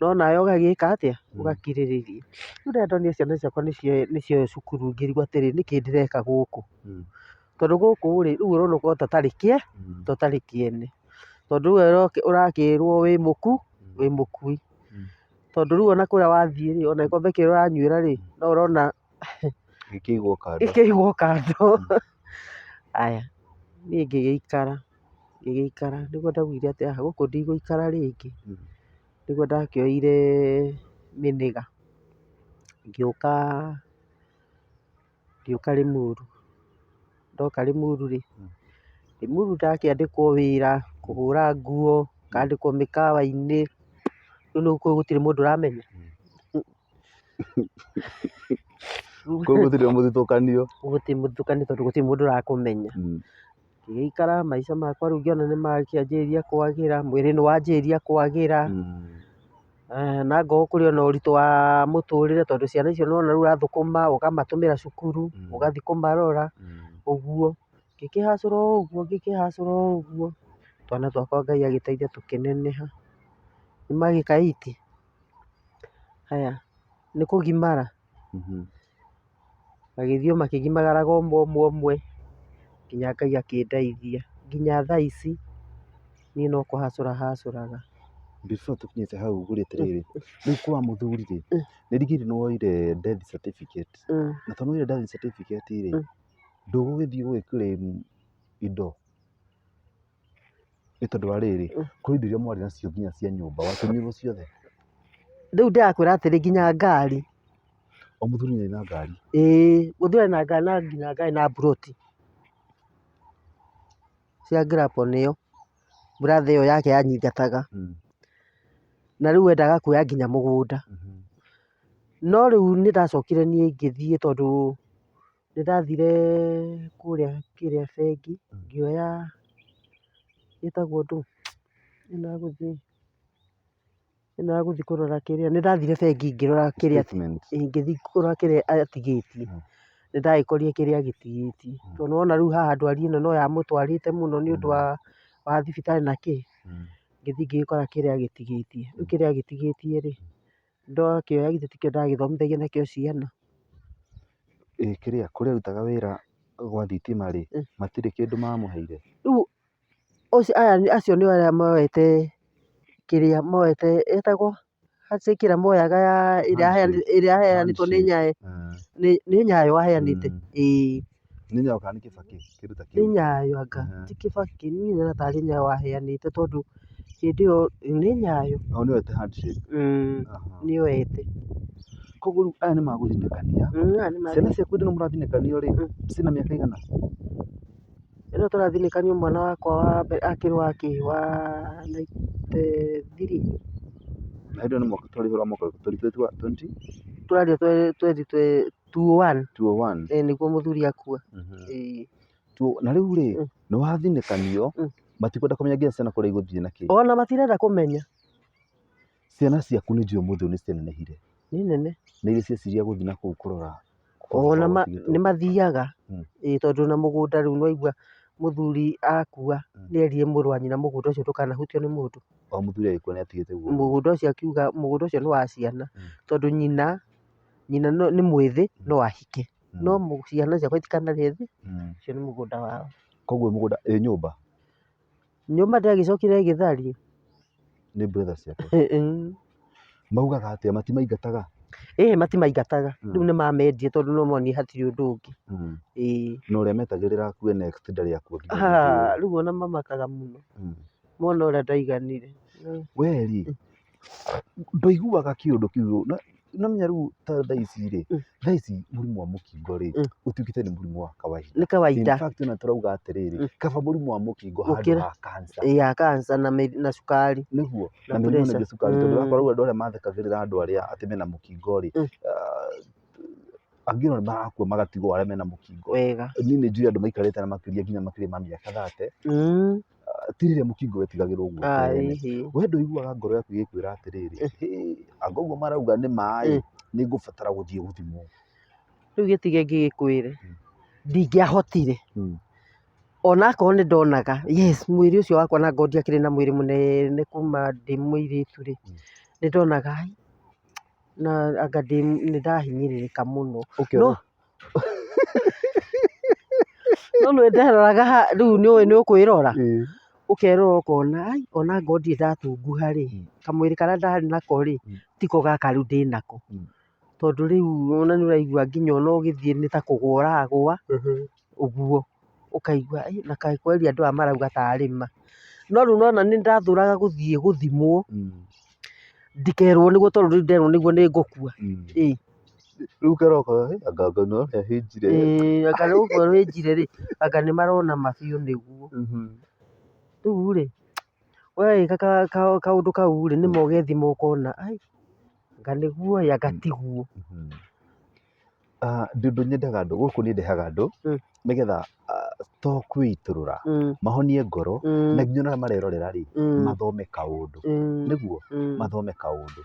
no nawe ũgagĩka atĩa? Ũgakirĩrĩria. Rĩu rĩrĩa ndonire ciana ciakwa nĩ cioywo cukuru ngĩrigwo atĩrĩrĩ, nĩkĩ ndĩreka gũkũ? Tondũ gũkũ rĩ, rĩu ũrona ta ũtarĩ kĩe, ta ũtarĩ kĩene. Tondũ rĩu ũrakĩrwo wĩ mũku, wĩ mũkui. Tondũ rĩu ona kũrĩa wathiĩ rĩ, ona gĩkombe kĩrĩa ũranyuĩra rĩ, no ũrona Gĩkĩigwo kando. Gĩkĩigwo kando. Aya, niĩ ngĩgĩikara, ngĩgĩikara, nĩguo ndaugire atĩ gũkũ ndigũikara rĩngĩ. Nĩguo ndakĩoire mĩnĩga, ngĩũka ngĩũka Rĩmuru. Ndoka Rĩmuru rĩ, Rĩmuru ndakĩandĩkwo wĩra, kũhũra nguo, ngandĩkwo mĩkawa-inĩ, rĩu kũu gũtirĩ mũndũ ũramenya. Kũu gũtirĩ mũthutũkanio. Gũtirĩ mũthutũkanio tondũ gũtirĩ mũndũ ũrakũmenya. Ngĩgĩikara maica makwa rĩu ngĩona nĩ makĩanjĩrĩria kwagĩra, mwĩrĩ nĩ wanjĩrĩria kwagĩra, na ngorwo kũrĩ ona ũritũ wa mũtũrĩre tondũ ciana icio nĩwona rĩu ũrathũkũma, ũkamatũmĩra cukuru, ũgathiĩ kũmarora, ũguo. Ngĩkĩhacũra o ũguo, ngĩkĩhacũra o ũguo, twana twakwa Ngai agĩteithia tũkĩneneha. Nĩ magĩka eight. Haya, nĩ kũgimara, magĩthiĩ o makĩgimaraga ũmwe ũmwe ũmwe, nginya Ngai akĩndeithia. Nginya thaa ici, niĩ no kũhacũra hacũraga. Before tũkinyĩte hau ngũrie atĩrĩrĩ, rĩu kwa mũthuri rĩ, nĩ ndigĩire nĩ woire death certificate, na tondũ nĩ woire death certificate rĩ, ndũgũgĩthiĩ gũgĩ claim indo nĩ tondũ wa rĩrĩ, kũrĩ indo iria mwarĩ nacio nginya cia nyũmba watunyirwo ciothe. Rĩu ndĩrakwĩra atĩrĩ nginya ngari. O mũthuri nĩ arĩ na ngari? Ĩĩ, mũthuri arĩ na ngari na nginya ngari na mburoti cia grapon ĩyo, brother ĩyo yake yanyingataga. Na rĩu endaga kuoya nginya mũgũnda. No rĩu nĩ ndacokire niĩ ngĩthiĩ tondũ nĩ ndathire kũrĩa kĩrĩa bengi, ngĩoya ĩtagwo ndũ, ĩno ya gũthiĩ, ĩno ya gũthiĩ kũrora kĩrĩa, nĩ ndathire bengi ngĩrora kĩrĩa, Statement. Ngĩthiĩ kũrora kĩrĩa atigĩtie. Nĩ ndagĩkorire kĩrĩa agĩtigĩtie. Tondũ nĩ wona rĩu haha ndwari ĩno no yamũtwarĩte mũno nĩ ũndũ wa thibitarĩ na kĩ. Ngĩthiĩ ngĩgĩkora kĩrĩa agĩtigĩtie. Rĩu kĩrĩa agĩtigĩtie rĩ, ndakĩoya githĩ tikĩo ndagĩthomithagia nakĩo ciana. Ĩ kĩrĩa, kũrĩa arutaga wĩra gwa thitima rĩ, matirĩ kĩndũ mamũheire? Rĩu aya acio nĩo arĩa moete kĩrĩa moete ĩtagwo Handshake ĩrĩa moyaga ya ĩrĩa Handshake. ĩrĩa aheanĩtwo nĩ Handshake. Nyayo, Ah. nĩ Nyayo aheanĩte. Ĩĩ. Nĩ Nyayo kana nĩ Kĩbakĩ? Kĩndũ ta Nĩ kĩu. Nyayo anga, ti Kĩbakĩ, niĩ nyonaga tarĩ Nyayo aheanĩte tondũ hĩndĩ ĩyo nĩ Nyayo. O nĩoete handshake. Nĩoete. Koguo rĩu aya nĩ magũthinĩkania. Aya nĩ Ciana ciaku hĩndĩ ĩno mũrathinĩkanio rĩ, ciĩna mĩaka ĩigana? Ĩno tũrathinĩkanio mwana wakwa wa mbere akĩrĩ wa kĩ, wa 93. Na hĩndĩ ĩyo nĩ mwaka tũraria ũhoro wa mwaka ũrĩkũ? 2020? Tũraria 2021. 201. Ĩĩ nĩguo mũthuri akua. Ĩĩ. Na rĩu rĩ, nĩ wathinĩkanio, matikwenda kũmenya nginya ciana kũrĩa igũthiĩ na kĩ. Ona matirenda kũmenya. Ciana ciaku nĩ njũĩ ũmũthĩ ũyũ nĩ cianenehire. Nĩ nene. Nĩ irĩ cieciria gũthiĩ na kũu kũrora? Ona nĩ mathiaga, ĩĩ tondũ ona mũgũnda rĩu nĩ waigua mũthuri akua nĩ erire mũrũ wa nyina mũgũnda ũcio ndũkanahutio nĩ mũndũ. O mũthuri agĩkua nĩ atigĩte guo. Mũgũnda ũcio akiuga mũgũnda ũcio nĩ wa ciana, tondũ nyina, nyina nĩ mwĩthĩ no ahike, no ciana ciakwa itikanarĩe thĩ, ũcio nĩ mũgũnda wao. Koguo mũgũnda, ĩ nyũmba? Nyũmba ndĩagĩcokire ĩgĩthario. Nĩ brother ciake? Maugaga atĩa, matimaingataga? Ĩĩ matimaingataga, rĩu nĩ mamendie tondũ no monire hatirĩ ũndũ ũngĩ. Ĩĩ. Na ũrĩa metagĩrĩra akue next ndarĩ akua nginya ũmũthĩ ũyũ. Rĩu ona mamakaga mũno, mona ũrĩa ndaiganire. We rĩ, ndũiguaga kĩũndũ kĩu, no menya rĩu ta thaa ici rĩ, thaa ici mũrimũ wa mũkingo rĩ, ũtuĩkĩte nĩ mũrimũ wa kawaida. Nĩ kawaida. In fact ona tũrauga atĩrĩrĩ, kaba mũrimũ wa mũkingo handũ ha cancer. Ĩĩ ya cancer na cukari. Nĩguo, na mĩrimũ ĩno ĩngĩ cukari, tondũ ũrakora rĩu andũ arĩa mathekagĩrĩra andũ arĩa atĩ mena mũkingo rĩ, angĩ ona nĩ marakua magatigwo arĩa mena mũkingo. Wega. Niĩ nĩ njũĩ andũ maikarĩte na makĩria nginya makĩria ma mĩaka 30. Ti rĩrĩa mũkingo wetigagĩrwo ũguo tene. We ndũiguaga ngoro yaku ĩgĩkwĩra atĩrĩrĩ, hĩ, anga ũguo marauga nĩ ma ĩ, nĩ ngũbatara gũthiĩ gũthimwo. Rĩu gĩtige ngĩgĩkwĩre, ndingĩahotire. Ona akorwo nĩ ndonaga, yes mwĩrĩ ũcio wakwa na ngorwo ndiakĩrĩ na mwĩrĩ mũnene kuma ndĩ mũirĩtu rĩ, nĩ ndonaga ai, na anga nĩ ndahinyĩrĩrĩka mũno. No no nĩ nderoraga rĩu nĩ ũĩ nĩ ũkwĩrora, ũkerora ũkona ai ona ngorwo ndirĩ ndatunguha rĩ, kamwĩrĩ karĩa ndarĩ nako rĩ, tiko gaka rĩu ndĩnako. Tondũ rĩu ona nĩ ũraigua nginya ona ũgĩthiĩ nĩ ta kũgwa ũragwa, ũguo. Ũkaigua na kaĩ kweri andũ aya marauga tarĩ ma. No rĩu nĩwona nĩ ndathũraga gũthiĩ gũthimwo, ndikerwo nĩguo tondũ rĩu nderwo nĩguo nĩ ngũkua. Ĩĩ. Rĩu ũkerwo ũkauga "Hĩ, anga anga nĩ ũrĩa hĩnjire." Ĩĩ anga nĩ gũkua wĩnjire rĩ, anga nĩ marona ma biũ nĩguo. Rĩu rĩ, weka kaũndũ kau rĩ, nĩma ũgethima ũkona ai, anga nĩguo ĩ, anga tiguo. Ndĩ ũndũ nyendaga andũ, gũkũ niĩ ndehaga andũ nĩgetha to kwĩitũrũra, mahonie ngoro na nginya ona arĩa marerorera rĩ, mathome kaũndũ. Nĩguo, mathome kaũndũ.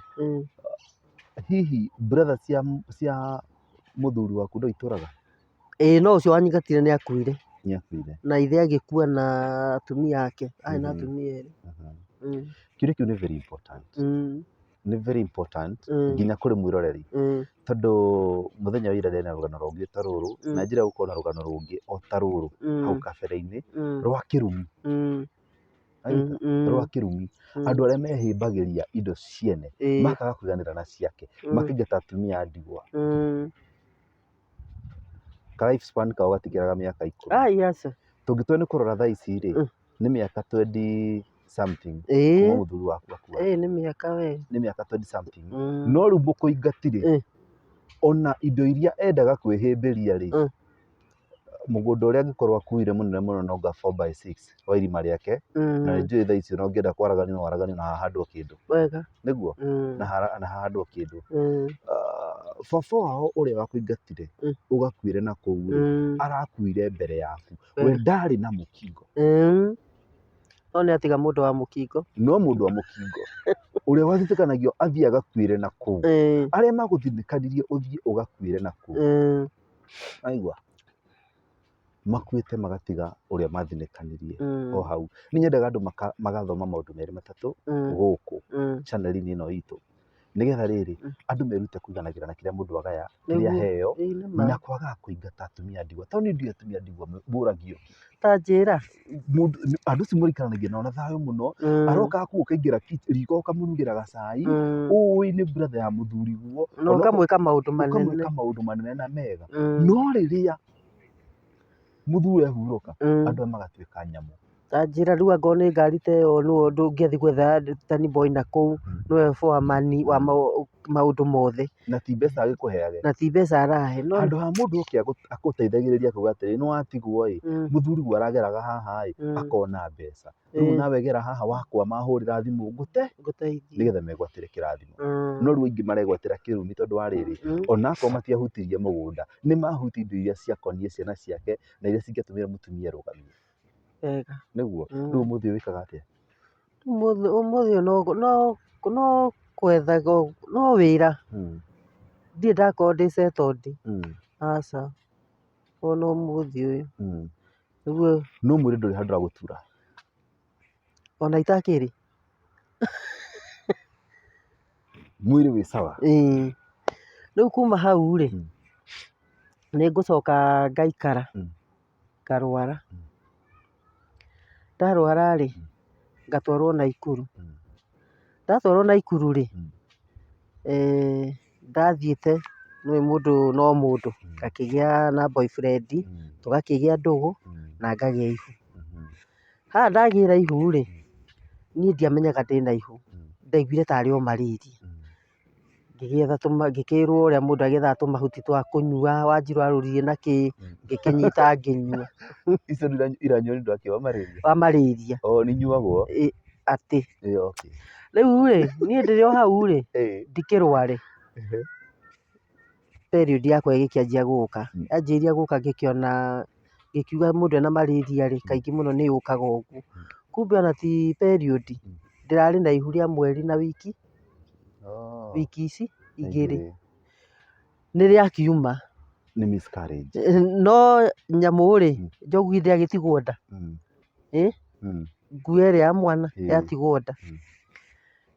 Hihi brother cia mũthuri waku no itũraga? Ĩĩ no ũcio wanyingatire nĩ akuire. Nĩ akuire. Na ithe agĩkua na atumia ake, arĩ na atumia erĩ. Kĩũria kĩu nĩ very important. Nĩ very important nginya kũrĩ mwĩroreri. Tondũ mũthenya wa ira ndĩrĩ na rũgano rũngĩ ta rũrũ, na njĩra gũkorwo na rũgano rũngĩ o ta rũrũ hau kabere-inĩ rwa kĩrumi. Rwa kĩrumi. Andũ arĩa mehĩmbagĩria indo ciene, makaga kũiganĩra na ciake, makaingata atumia a ndigwa. Ka life span kao gatikĩraga mĩaka 10. Ai aca. Tũngĩtua nĩ kũrora thaa ici rĩ, nĩ mĩaka 20 something kuma mũthuri waku akua. Ĩĩ nĩ mĩaka we. Nĩ mĩaka 20 something. No rĩu mũkũingatire, ona indo iria endaga kwĩhĩmbĩria rĩ, mũgũnda ũrĩa angĩkorwo akuire mũnene mũno no anga 4 by 6 wa irima rĩake, na nĩ njũĩ thaa ici ona ũngĩenda kwaragania no waraganie na hahandwo kĩndũ. Wega. Nĩguo? Na hahandwo kĩndũ. Baba wao ũrĩa wakũingatire ũgakuĩre na kũu rĩ, arakuire mbere yaku. We ndarĩ na mũkingo. No nĩ atiga mũndũ wa mũkingo. No mũndũ wa mũkingo ũrĩa wathitũkanagio athiĩ agakuĩre na kũu. Arĩa magũthinĩkanirie ũthiĩ ũgakuĩre na kũu. Waigua? Makuĩte magatiga ũrĩa mathinĩkanirie o hau. Nĩ nyendaga andũ magathoma maũndũ merĩ matatũ gũkũ channel-inĩ ĩno itũ. Nĩgetha rĩrĩ, andũ merute kũiganagĩra na kĩrĩa mũndũ agaya, kĩrĩa Nĩguo. aheo, Ĩĩ nĩ ma. na kwagaga kũingata atumia a ndigwa. Tondũ niĩ ndiũĩ atumia a ndigwa mũragio kĩ. Ta njĩra. Mũndũ, andũ acio mũikaranagia nao na thayũ mũno, aroka aku ũkaingĩra riko ũkamũrugĩra gacai, ũĩ nĩ brother ya mũthuriguo, Na ũkamwĩka maũndũ manene. Ũkamwĩka maũndũ manene na mega. No rĩrĩa mũthuri ahurũka, andũ aya magatuĩka nyamũ. Ta njĩra rĩu angorwo nĩ ngari ta ĩyo nĩwe ndũngĩathiĩ gwetha tani boy na kũu, nĩwe foreman wa maũndũ mothe. Na ti mbeca agĩkũheage. Na ti mbeca arahe. No Handũ ha mũndũ oke agũteithagĩrĩria akauga atĩrĩrĩ, nĩ watigwo ĩ, mũthuri guo arageraga haha ĩ, akona mbeca. Rĩu nawe gera haha wakwama hũrĩra thimũ ngũte, Ngũteithie. Nĩgetha megwatĩre kĩrathimo. No rĩu aingĩ maregwatĩra kĩrumi tondũ wa rĩrĩ, onakorwo matiahutirie mũgũnda, nĩ mahutirie indo iria ciakoniĩ ciana ciake na iria cingĩatũmire mũtumia arũgamie. Wega. Nĩguo, rĩu ũmũthĩ ũyũ wĩkaga atĩa? Ũmũthĩ ũyũ no gwetha no wĩra. Ndirĩ ndakorwo ndĩ settled. Aca. Ona ũmũthĩ ũyũ. Nĩguo. No mwĩrĩ ndũrĩ handũ ũragũtura? Ona itakĩrĩ. Mwĩrĩ wĩ sawa? Ĩĩ. Rĩu kuma hau rĩ, nĩ ngũcoka ngaikara, ngarwara. Ndarwara rĩ, ngatwarwo Naikuru. Ndatwarwo Naikuru rĩ, ndathiĩte nĩũĩ mũndũ no mũndũ, ngakĩgĩa na boyfriend, tũgakĩgĩa ndũgũ na ngagĩa ihu. Haha ndagĩra ihu rĩ, niĩ ndiamenyaga ndĩna ihu, ndaiguire tarĩ o malaria. Ngĩgĩetha ngĩkĩrwo ũrĩa mũndũ agĩethaga tũmahuti twa kũnyua, Wanjiru arũrire na kĩ, ngĩkĩnyita ngĩnyua. Icio nĩ iranyuo nĩ ũndũ wa kĩ? Wa malaria? Wa malaria. Oh, nĩ inyuagwo? Atĩ. Ĩĩ okay. Rĩu rĩ, niĩ ndĩrĩ o hau rĩ, ndikĩrware. Period yakwa ĩgĩkĩanjia gũka. Yanjĩrĩria gũka ngĩkĩona, ngĩkiuga mũndũ ena malaria rĩ, kaingĩ mũno nĩ yũkaga ũguo. Kumbe ona ti period, ndĩrarĩ na ihu rĩa mweri na wiki, wiki ici igĩrĩ. Nĩ rĩakiuma. Nĩ miscarriage. No nyamũ rĩ, njogu ndĩagĩtigwo nda. Nguo ĩrĩa ya mwana yatigwo nda.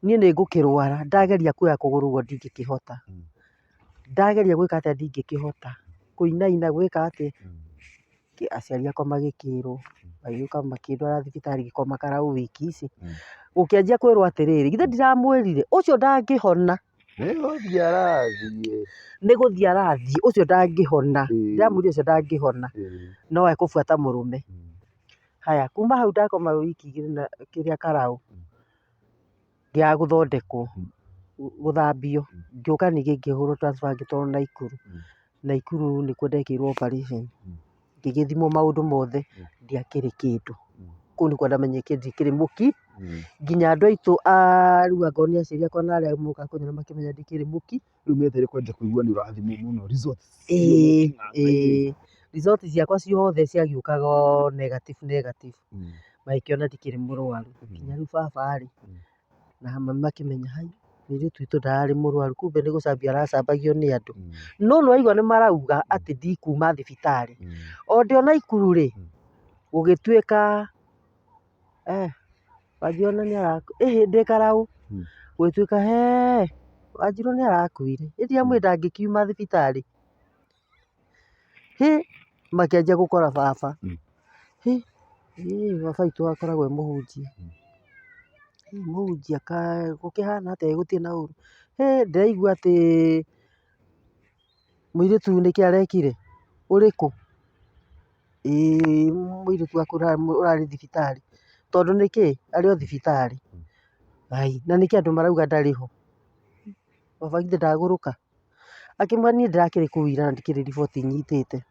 Niĩ nĩ ngũkĩrwara, ndageria kuoya kũgũrũ ũguo ndingĩkĩhota. Ndageria gwĩka atĩa ndingĩkĩhota. Kũinaina gwĩka atĩa, aciari akwa magĩkĩrwo, magĩũka makĩndwara thibitarĩ ngĩkoma karau wiki ici. Gũkĩanjia kwĩrwo atĩrĩrĩ, githĩ ndiramwĩrire, ũcio ndangĩhona. Nĩ gũthiĩ arathiĩ. Nĩ gũthiĩ arathiĩ, ũcio ndangĩhona. Ndĩramwĩrire ũcio ndangĩhona, no ekũbuata mũrũme. Haya, kuma hau ndakoma wiki igĩrĩ na kĩrĩa karau, ngĩaga gũthondekwo, gũthambio, ngĩũka ningĩ ngĩhũrwo transfer ngĩtwarwo Naikuru. Naikuru nĩkuo ndekĩirwo operation. Ngĩgĩthimwo maũndũ mothe, ndiakĩrĩ kĩndũ. Kũu nĩkuo ndamenyire ndikĩrĩ mũki, nginya andũ aitũ a rĩu angorwo nĩ aciari akwa na arĩa mokaga kũnyona makĩmenya ndikĩrĩ mũki. Rĩu metereire kwanja kũigua nĩ ũrathimwo mũno results. Ĩĩ, ĩĩ. Result ciakwa ciothe ciagĩũkaga o negative negative. Magĩkĩona ndikĩrĩ mũrwaru. Nginya rĩu baba rĩ, na mami makĩmenya hai, mũirĩtu witũ ndararĩ mũrwaru, kumbe nĩ gũcambio aracambagio nĩ andũ. No nĩ waigua nĩ marauga atĩ ndikuma thibitarĩ. O ndĩ o Naikuru rĩ, gũgĩtuĩka Wanjiru ona nĩ ĩhĩ ndĩ karaũ, gũgĩtuĩka hee, Wanjiru nĩ arakuire. Ĩ ndiramwĩrire ndangĩkiuma thibitarĩ. Hĩ, makĩanjia gũkora baba. Hĩ, baba witũ akoragwo e mũhunjia. Hĩ, mũhunjia gũkĩhana atĩa ĩ gũtirĩ na ũru. Hĩ, ndĩraigua atĩ mũirĩtu nĩkĩ arekire? Ũrĩkũ? Ĩĩ mũirĩtu waku ũrarĩ thibitarĩ. Tondũ nĩkĩ? Arĩ o thibitarĩ. Ngai, na nĩkĩ andũ marauga ndarĩ ho? Baba githĩ ndagũrũka? Akĩmwĩra niĩ ndĩrakĩrĩ kũu ira na ndikĩrĩ riboti nyitĩte.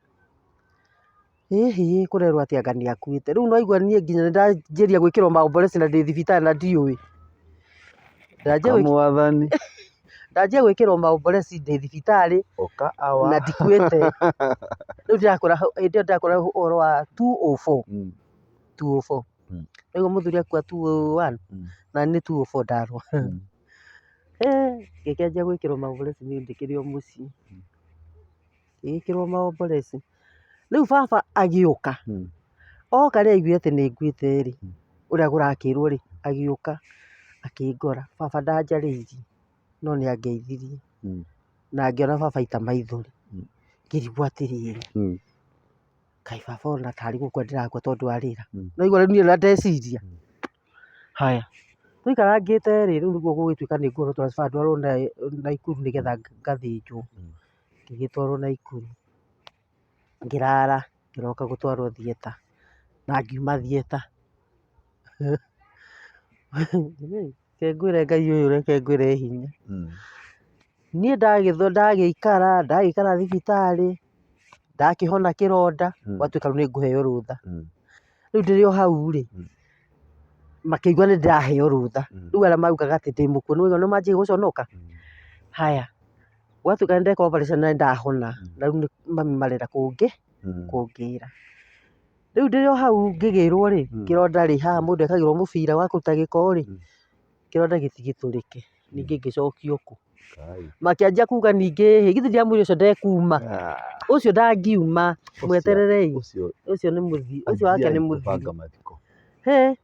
Ĩhĩ kũrerwo atĩ anga nĩ akuĩte. Rĩu nĩwaigua niĩ nginya nĩ ndanjĩria gwĩkĩrwo maomboreco na ndĩ thibitarĩ na ndiũĩ. Mwathani. Ndanjia gwĩkĩrwo maomboreci ndĩ thibitarĩ Ũka awa. na ndikuĩte. Rĩu ndĩrakwĩra hĩndĩ ĩyo ndĩrakwĩra ũhoro wa 204. 204. Rĩu mũthuri akua 201 na nĩ 204 ndarwara. Ngĩkĩanjia gwĩkĩrwo maomboreci niĩ ndĩkĩrĩ o mũciĩ. Ngĩgĩkĩrwo maomboreci. Rĩu baba agĩũka. Oka rĩrĩa aiguire atĩ nĩ nguĩte rĩ, ũrĩa kũrakĩrwo rĩ, agĩũka akĩngora. Baba ndanjarĩirie. No nĩ angeithirie na ngĩona baba aita maithori, ngĩrigwo atĩrĩrĩ, kaĩ baba ona tarĩ gũkua ndĩrakua tondũ arĩra. No igua rĩu niĩ ũrĩa ndeciria. Haya, tũikarangĩte rĩ, rĩu nĩguo gũgĩtuĩka nĩ ngũhũrwo transfer ndwarwo Naikuru nĩgetha ngathĩnjwo. Ngĩgĩtwarwo Naikuru, ngĩrara, ngĩroka gũtwarwo theatre na ngiuma theatre. Reke ngwĩre Ngai ũyũ reke ngwĩre e hinya. Niĩ ndagĩikara, ndagĩikara thibitarĩ, ndakĩhona kĩronda, gwatuĩka rĩu nĩ ngũheo rũtha. Rĩu ndĩrĩ o hau rĩ, makĩigua nĩ ndĩraheo rũtha. Rĩu arĩa maugaga atĩ ndĩ mũkuũ nĩ waigua nĩ manjirie gũconoka. Haya, gwatuĩka nĩ ndekwo operation na nĩ ndahona, na rĩu mami marenda kũngĩra. Rĩu ndĩrĩ o hau ngĩgĩrwo rĩ, kĩronda rĩ, haha mũndũ ekagĩrwo mũbira wa kũruta gĩko rĩ, kĩronda gĩtigĩtũrĩke, ningĩ ngĩcokio kũ. Makĩanjia kuga ningĩ ĩ, githĩ ndiramwĩrire ũcio ndekuma, ũcio ndangiuma, mwetererei, ũcio nĩ mũthiru, ũcio wake nĩ mũthiru. Hĩ,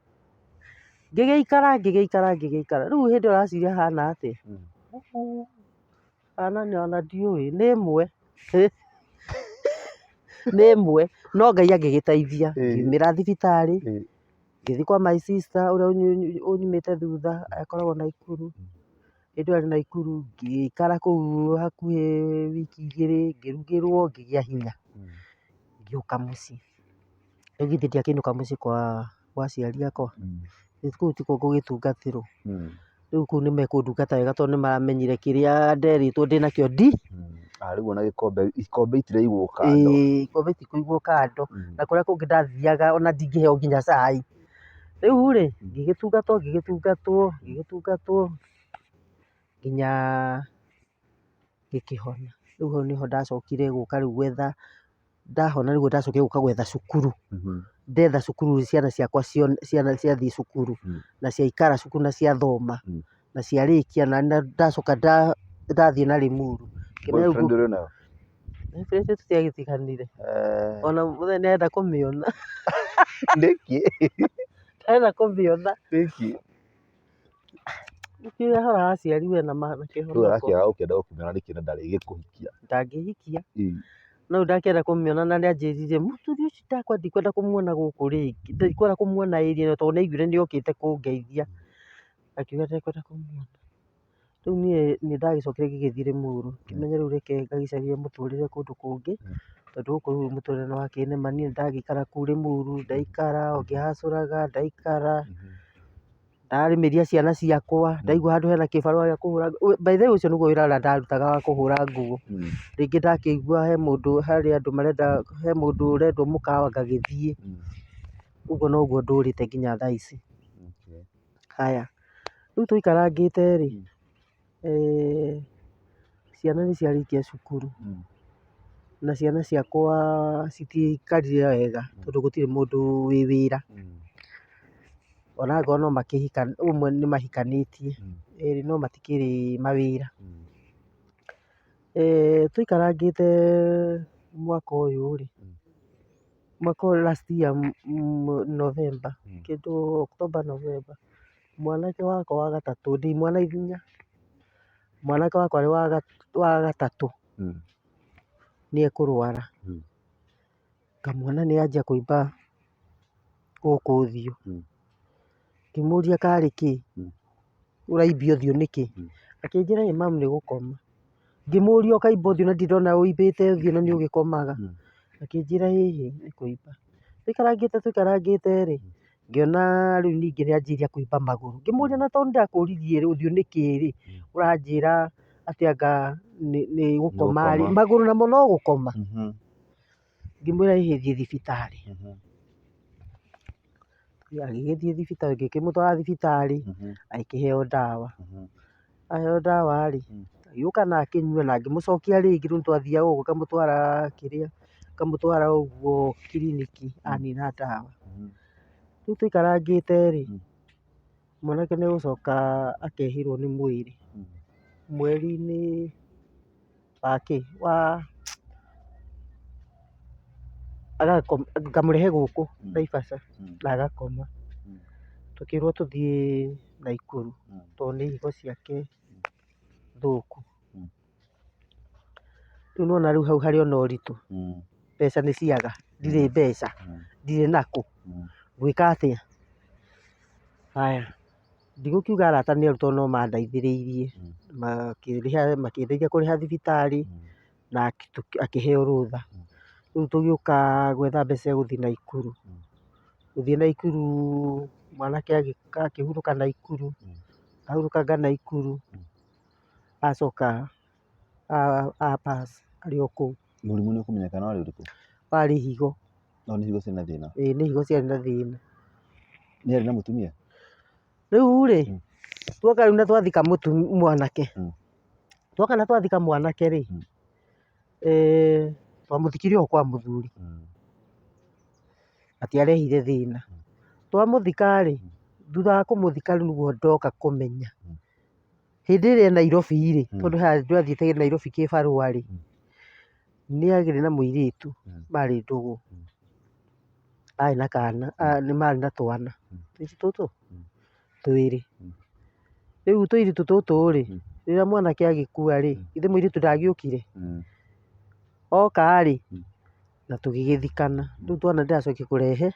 ngĩgĩikara ngĩgĩikara ngĩgĩikara, rĩu hĩndĩ ĩyo ũraciria hana atĩa? Hana ona ndiũĩ, nĩ ĩmwe, nĩ ĩmwe, no Ngai agĩgĩteithia, ngiumĩra thibitarĩ, ngĩthiĩ kwa my sister ũrĩa ũnyumĩte thutha, akoragwo Naikuru, hĩndĩ ĩyo arĩ Naikuru, ngĩikara kũu hakuhĩ wiki igĩrĩ, ngĩrugĩrwo ngĩgĩa hinya, ngĩũka mũciĩ. Rĩu githĩ ndiakĩinũka mũciĩ kwa aciari akwa, githĩ kũu tikuo ngũgĩtungatĩrwo. Rĩu kũu nĩ mekũndungata wega tondũ nĩ maramenyire kĩrĩa nderĩtwo ndĩnakĩo ndi. Ah, rĩu ona gĩkombe, ikombe itiraigwo kando. Ĩĩ, ikombe itikũigwo kando. Na kũrĩa kũngĩ ndathiaga ona ndingĩheo nginya cai. Rĩu rĩ, ngĩgĩtungatwo ngĩgĩtungatwo ngĩgĩtungatwo nginya ngĩkĩhona. Rĩu hau nĩho ndacokire gũka rĩu gwetha, ndahona nĩguo ndacokire gũka gwetha cukuru. Ndetha cukuru ciana ciakwa ciana ciathiĩ cukuru, na ciaikara cukuru na ciathoma, na ciarĩkia na ndacoka ndathiĩ na Limuru. Ngĩmenya rĩu Boyfriend ũrĩ nayo? Boyfriend tũtiagĩtiganire. Ona mũthenya nĩarenda kũmĩona. Nĩkĩ? Ndarenda kũmĩona. Nĩkĩ? Nĩkĩo ũhoro wa aciari we na Rĩu kĩhonoko. arakĩaga gũkĩenda gũkĩmĩona nĩkĩ na ndarĩgĩkũhikia? Ndangĩhikia. No rĩu ndakĩenda kũmĩona na nĩanjĩrire mũthuri ũcio ndakwa ndikwenda kũmuona gũkũ rĩngĩ, ndikwenda kũmuona area ĩno tondũ nĩaiguire nĩokĩte kũngeithia. Akiuga ndekwenda kũmuona. Rĩu niĩ nĩndagĩcokire ngĩgĩthiĩ Limuru, ngĩmenya rĩu reke ngagĩcarie mũtũrĩre kũndũ kũngĩ, tondũ gũkũ rĩu mũtũrĩre nĩwakĩnema, niĩ nĩndagĩikara kũu Limuru, ndaikara o ngĩhacũraga, ndaikara, ndarĩmĩria ciana ciakwa, ndaigua handũ hena kĩbarũa gĩa kũhũra nguo, by the way ũcio nĩguo wĩra ũrĩa ndarutaga wa kũhũra nguo, rĩngĩ ndakĩigua he mũndũ, harĩ andũ marenda, he mũndũ ũrendwo mũkawa ngagĩthiĩ, ũguo noguo ndũrĩte nginya thaa ici. Haya, rĩu tũikarangĩte rĩ, ciana nĩ ciarĩkia cukuru, na ciana ciakwa citiaikarire wega tondũ gũtirĩ mũndũ wĩ wĩra. Ona angorwo no makĩhika, ũmwe nĩ mahikanĩtie, erĩ no matikĩrĩ mawĩra. Tũikarangĩte mwaka ũyũ rĩ, mwaka ũyũ last year November, kĩndũ October November, mwanake wakwa wa gatatũ, ndĩ mwana inya, mwanake wakwa wa gatatũ nĩ ekũrwara. Ngamuona nĩ anjia kũimba gũkũ ũthiũ. Ngĩmũria karĩ kĩ, ũraimbia ũthiũ nĩkĩ? Akĩnjĩra ĩ mamu nĩ gũkoma. Ngĩmũria ũkaimba ũthiũ na ndirĩ ndona ũimbĩte ũthiũ na nĩ ũgĩkomaga? Akĩnjĩra ĩhĩ nĩ kũimba. Tũikarangĩte tũikarangĩte rĩ, ngĩona rĩu ningĩ nĩ anjirie kũimba magũrũ. Ngĩmũria na tondũ ndĩrakũririe ũthiũ nĩkĩ rĩ, ũranjĩra atĩ anga nĩ gũkoma rĩ, magũrũ namo no gũkoma? Ngĩmwĩra ĩhĩ thiĩ thibitarĩ. Agĩgĩthiĩ thibitarĩ, ngĩkĩmũtwara thibitarĩ, agĩkĩheo ndawa. Aheo ndawa rĩ, agĩũka na akĩnyua na ngĩmũcokia rĩngĩ, rĩu nĩtwathiaga ũguo ngamũtwara kĩrĩa, ngamũtwara ũguo kiriniki anina ndawa. Rĩu tũikarangĩte rĩ, mwanake nĩ egũcoka akehĩrwo nĩ mwĩrĩ, mweri-inĩ wa kĩ, wa ngamũrehe gũkũ Naivasha na agakoma. Tũkĩrwo tũthiĩ Naikuru tondũ nĩ higo ciake Thũku. Rĩu nĩwona rĩu hau harĩ ona ũritũ, mbeca nĩ ciaga, ndirĩ mbeca, ndirĩ nakũ, ngwĩka atĩa? Haya, ndigũkiuga arata nĩ oru tondũ no mandeithĩrĩirie, makĩrĩha makĩndeithia kũrĩha thibitarĩ, na akĩheo rũtha. Rĩu tũgĩũka gwetha mbeca cia gũthiĩ Naikuru, gũthiĩ Naikuru mwanake akĩhurũka Naikuru, ahurũkanga Naikuru, acoka a pass arĩ o kũu. Mũrimũ nĩ ũkũmenyekana warĩ ũrĩkũ? Warĩ higo. No nĩ higo ciĩna thĩna? Ĩĩ nĩ higo ciarĩ na thĩna. Nĩ arĩ na mũtumia? Rĩu rĩ, tuoka rĩu na twathika mwanake, tuoka na twathika mwanake rĩ, twamũthikire o kwa mũthuri, atiarehire thĩna. Twamũthika rĩ, thutha wa kũmũthika rĩu nĩguo ndoka kũmenya, hĩndĩ ĩrĩa e Nairobi rĩ, tondũ he handũ athiĩte Nairobi kĩbarũa rĩ, nĩ agĩire na mũirĩtu marĩ ndũgũ, arĩ na kana, nĩ marĩ na twana, tũirĩtu tũtũ twĩrĩ. Rĩu tũirĩtu tũtũ rĩ, rĩrĩa mwanake agĩkua rĩ, githĩ mũirĩtu ndagĩũkire? Oka rĩ, na tũgĩgĩthikana, rĩu twana ndĩracokia kũrehe.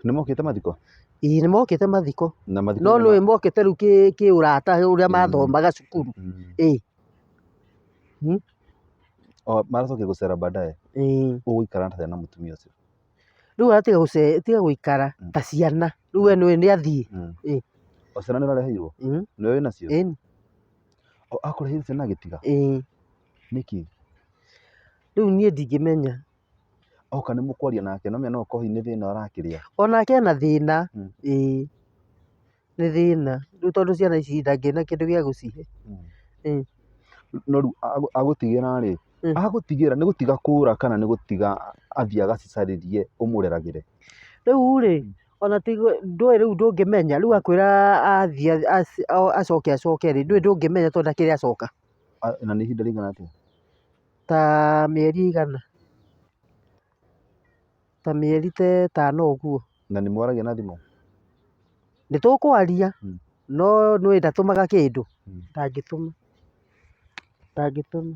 Nĩ mokĩte mathiko? Ĩĩ nĩ mokĩte mathiko. Na mathiko No nĩ mokĩte rĩu kĩũrata ũrĩa mathomaga cukuru. Ĩĩ. O maracokire gũcera baadaye? Ĩĩ. Ũgũikara atĩa na mũtumia ũcio? Rĩu atiga tiga gũikara ta ciana. Rĩu we nĩũĩ nĩ athiĩ. Ĩĩ. O ciana nĩ ũrareheirwo? Nĩwe wĩnacio? Ĩni. O akũreheire ciana agĩtiga? Ĩĩ. Nĩkĩ? Rĩu niĩ ndingĩmenya. Oka nĩ mũkwaria nake no menya no okorwo hihi nĩ thĩna arakĩrĩa. Onake ena thĩna, ĩĩ nĩ thĩna. Rĩu tondũ ciana ici ndangĩona kĩndũ gĩa gũcihe. No rĩu agũtigĩra rĩ, agũtigĩra nĩ gũtiga kũra kana nĩ gũtiga athiĩ agacicarĩrie ũmũreragĩre? Rĩu rĩ, ona ti ndũĩ rĩu ndũngĩmenya, rĩu akwĩra athiĩ acoke acoke rĩ, ndũĩ ndũngĩmenya tondũ ndakĩrĩ acoka. Na nĩ ihinda rĩigana atĩa? Ta mĩeri ĩigana, ta mĩeri ta ĩtano ũguo. Na nĩ mwaragia na thimũ? Nĩ tũkwaria, no nĩũĩ ndatũmaga kĩndũ, ndangĩtũma, ndangĩtũma.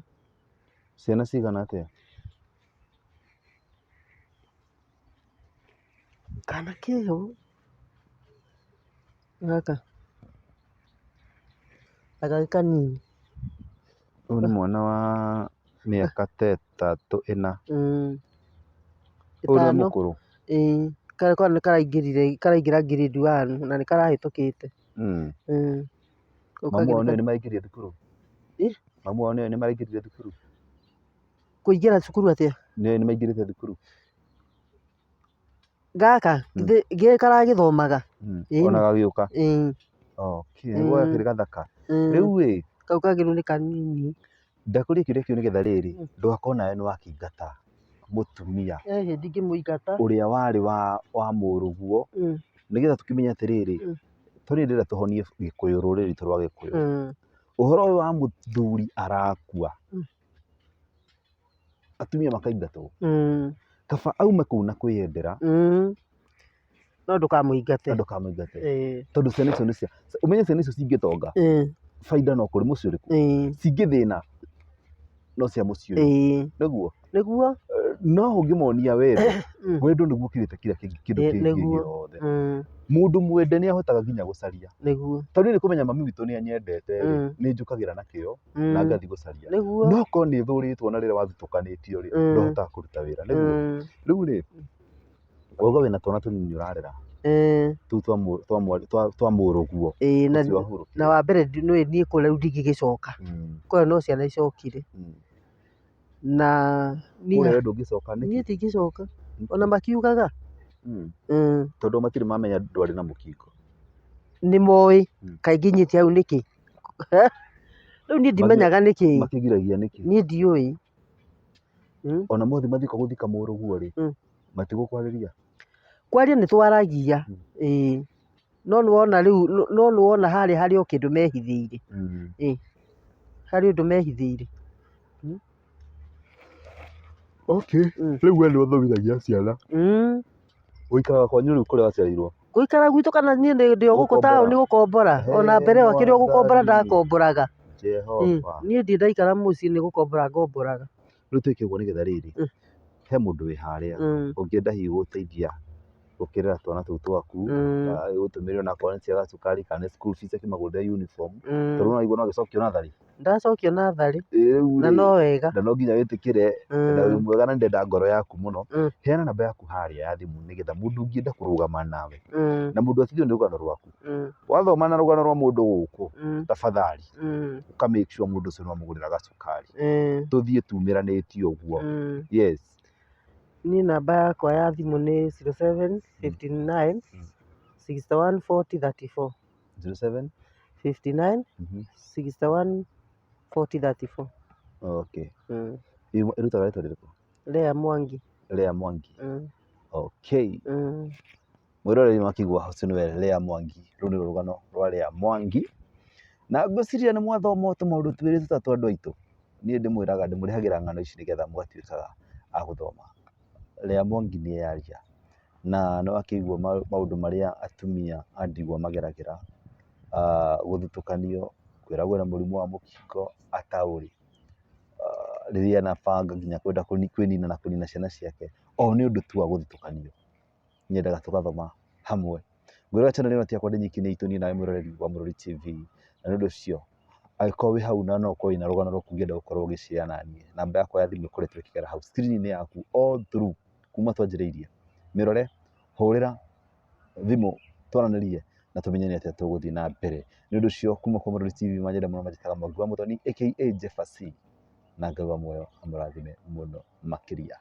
Ciana cigana atĩa? Kana keho gaka, na gagĩ kanini. Ũyũ nĩ mwana wa mĩaka ta ĩtatũ ĩna. Ũyũ nĩwe Ĩtano. mũkũrũ? Ĩĩ, karĩa nĩ karaingĩrire, karaingĩra grade one na nĩ karahĩtũkĩte. Kau Mamu kangĩ wao nĩ nĩwe nĩ maraingĩrire thukuru? Ĩ? Mamu wao nĩwe nĩ maraingĩrire thukuru? Kũingĩra cukuru atĩa? Nĩwe nĩ maingĩrĩte thukuru? Gaka githĩ gĩ karagĩthomaga? Ĩni. Ona gagĩũka? Ĩĩ. Okay, nĩguo gakĩrĩ gathaka. Rĩu ĩ, Kau kangĩ rĩu nĩ kanini. Ndakũria kĩũria kĩu nĩgetha rĩrĩ, ndũgakorwo nawe nĩ wakĩingata mũtumia Ĩhĩ ndingĩmũingata. ũrĩa warĩ wa mũrũguo, nĩgetha tũkĩmenye atĩrĩrĩ, tondũ niĩ ndĩrenda tũhonie gĩkũyũ, rũrĩrĩ rwitũ rwa gĩkũyũ. Ũhoro ũyũ wa mũthuri arakua, atumia makaingatwo, kaba aume kũu na kwĩyendera. No ndũkamũingate. Na ndũkamũingate. Tondũ ciana icio nĩ cia, ũmenye ciana icio cingĩtonga, baida no kũrĩ mũciĩ ũrĩkũ? Cingĩthĩna no cia mũciĩ ũyũ. Nĩguo? Nĩguo. No ũngĩmonia wendo, wendo nĩguo ũkĩrĩte kira kĩndũ kĩngĩ gĩothe. Mũndũ mwende nĩ ahotaga nginya gũcaria. Nĩguo. Tondũ niĩ nĩ kũmenya mami witũ nĩ anyendete rĩ, nĩ njũkagĩra na kĩo na ngathiĩ gũcaria. Nĩguo. No korwo nĩ thũrĩtwo na rĩrĩa wathutũkanĩtio rĩ, ndũhotaga kũruta wĩra. Nĩguo? Rĩu rĩ, wauga wĩna twana tũnini ũrarera, tũu twa mũrũguo ũcio wahurũkire. Na wa mbere nĩũĩ niĩ kũrĩa rĩu ndingĩgĩcoka, kũrĩa no ciana icokire. Na niĩ Kũrĩa we ndũngĩcoka nĩkĩ? Niĩ ndingĩcoka, ona makiugaga. Tondũ matirĩ mamenya ndwarĩ na mũkingo. Nĩ moĩ, kaĩ nginyĩte hau nĩkĩ? Rĩu niĩ ndimenyaga nĩkĩ. Makĩgiragia nĩkĩ? Niĩ ndiũĩ. Ona mothiĩ mathiko gũthika mũrũguo rĩ, matigũkwarĩria? Kwaria nĩ twaragia, ĩĩ. No nĩ wona rĩu, no nĩ wona harĩa harĩ o kĩndũ mehithĩire. Ĩĩ, harĩ ũndũ mehithĩire. Okay, rĩu we nĩ ũthomithagia ciana? Ũikaraga kwanyu rĩu kũrĩa waciarĩirwo? Gũikara gwitũ kana niĩ ndĩ o gũkũ taũni gũkombora? Ona mbere ĩyo akĩrĩ o gũkombora ndakomboraga. Jehova. Niĩ ndirĩ ndaikara mũciĩ nĩ gũkombora ngomboraga. Rĩu twĩke ũguo nĩgetha rĩrĩ, he mũndũ wĩ harĩa ũngĩenda hihi gũgũteithia gũkĩrera twana tũu twaku, agĩgũtũmĩre onakorwo nĩ cia gacukari kana nĩ school fees akĩmagũrĩre uniform, tondũ nĩwaigua no agĩcokio natharĩ. Ndacokio natharĩ Rĩu na rĩ, no wega. Na no nginya wĩtĩkĩre na wĩ mwega na nĩndenda ngoro yaku mũno. Heana namba yaku harĩa ya thimũ nĩgetha mũndũ ũngĩenda kũrũgama nawe na mũndũ atigio nĩ rũgano rwaku. Wathoma na rũgano rwa mũndũ gũkũ, tafadhali ũka make sure mũndũ ũcio nĩwamũgũrĩra gacukari. Tũthiĩ tumĩranĩtie ũguo. Yes. Niĩ namba yakwa ya thimũ nĩ 07 59 61 40 34. 07 59 61 40 34. Okay. Ĩrutaga rĩtwa rĩrĩkũ? Lea Mwangi. Lea Mwangi. Okay. Mwĩroreri nĩwakĩigua ũcio nĩwe Lea Mwangi. Rũu nĩruo rũgano rwa Lea Mwangi. Na ngwĩciria nĩ mwathoma tũmaũndũ twĩrĩ tũtatũ andũ aitũ. Niĩ ndĩmwĩraga ndĩmũrehagĩra ng'ano ici nĩgetha mũgatuĩkaga a gũthoma. Lea Mwangi nĩ yaria na nĩwakĩigua maũndũ marĩa atumia a ndigwa mageragĩra, gũthutũkanio, kwĩragwo ena mũrimũ wa mũkingo ataũrĩ, rĩrĩa anabanga nginya kwenda kwĩnina na kũnina ciana ciake, o nĩ ũndũ tu wa gũthutũkanio. Nyendaga tũgathoma hamwe. Ngwĩraga channel ĩno ti yakwa ndĩ nyiki nĩ itũ niĩ nawe mwĩroreri wa Mũrori TV. Na nĩ ũndũ ũcio angĩkorwo wĩ hau na no ũkorwo wĩna rũgano rwaku ũngĩenda gũkorwo ũgĩ share naniĩ, namba yakwa ya thimũ ĩkoretwo ĩkĩgera hau screen-inĩ yaku all through kuma twanjĩrĩirie. Mĩrore, hũrĩra thimũ twaranĩrie na tũmenye nĩ atĩa tũgũthiĩ na mbere. Nĩ ũndũ ũcio kuma kwa Mũrori TV manyenda mũno manjĩtaga Mwangi wa Mũthoni aka Jefferson, na Ngai wa muoyo amũrathime mũno makĩria.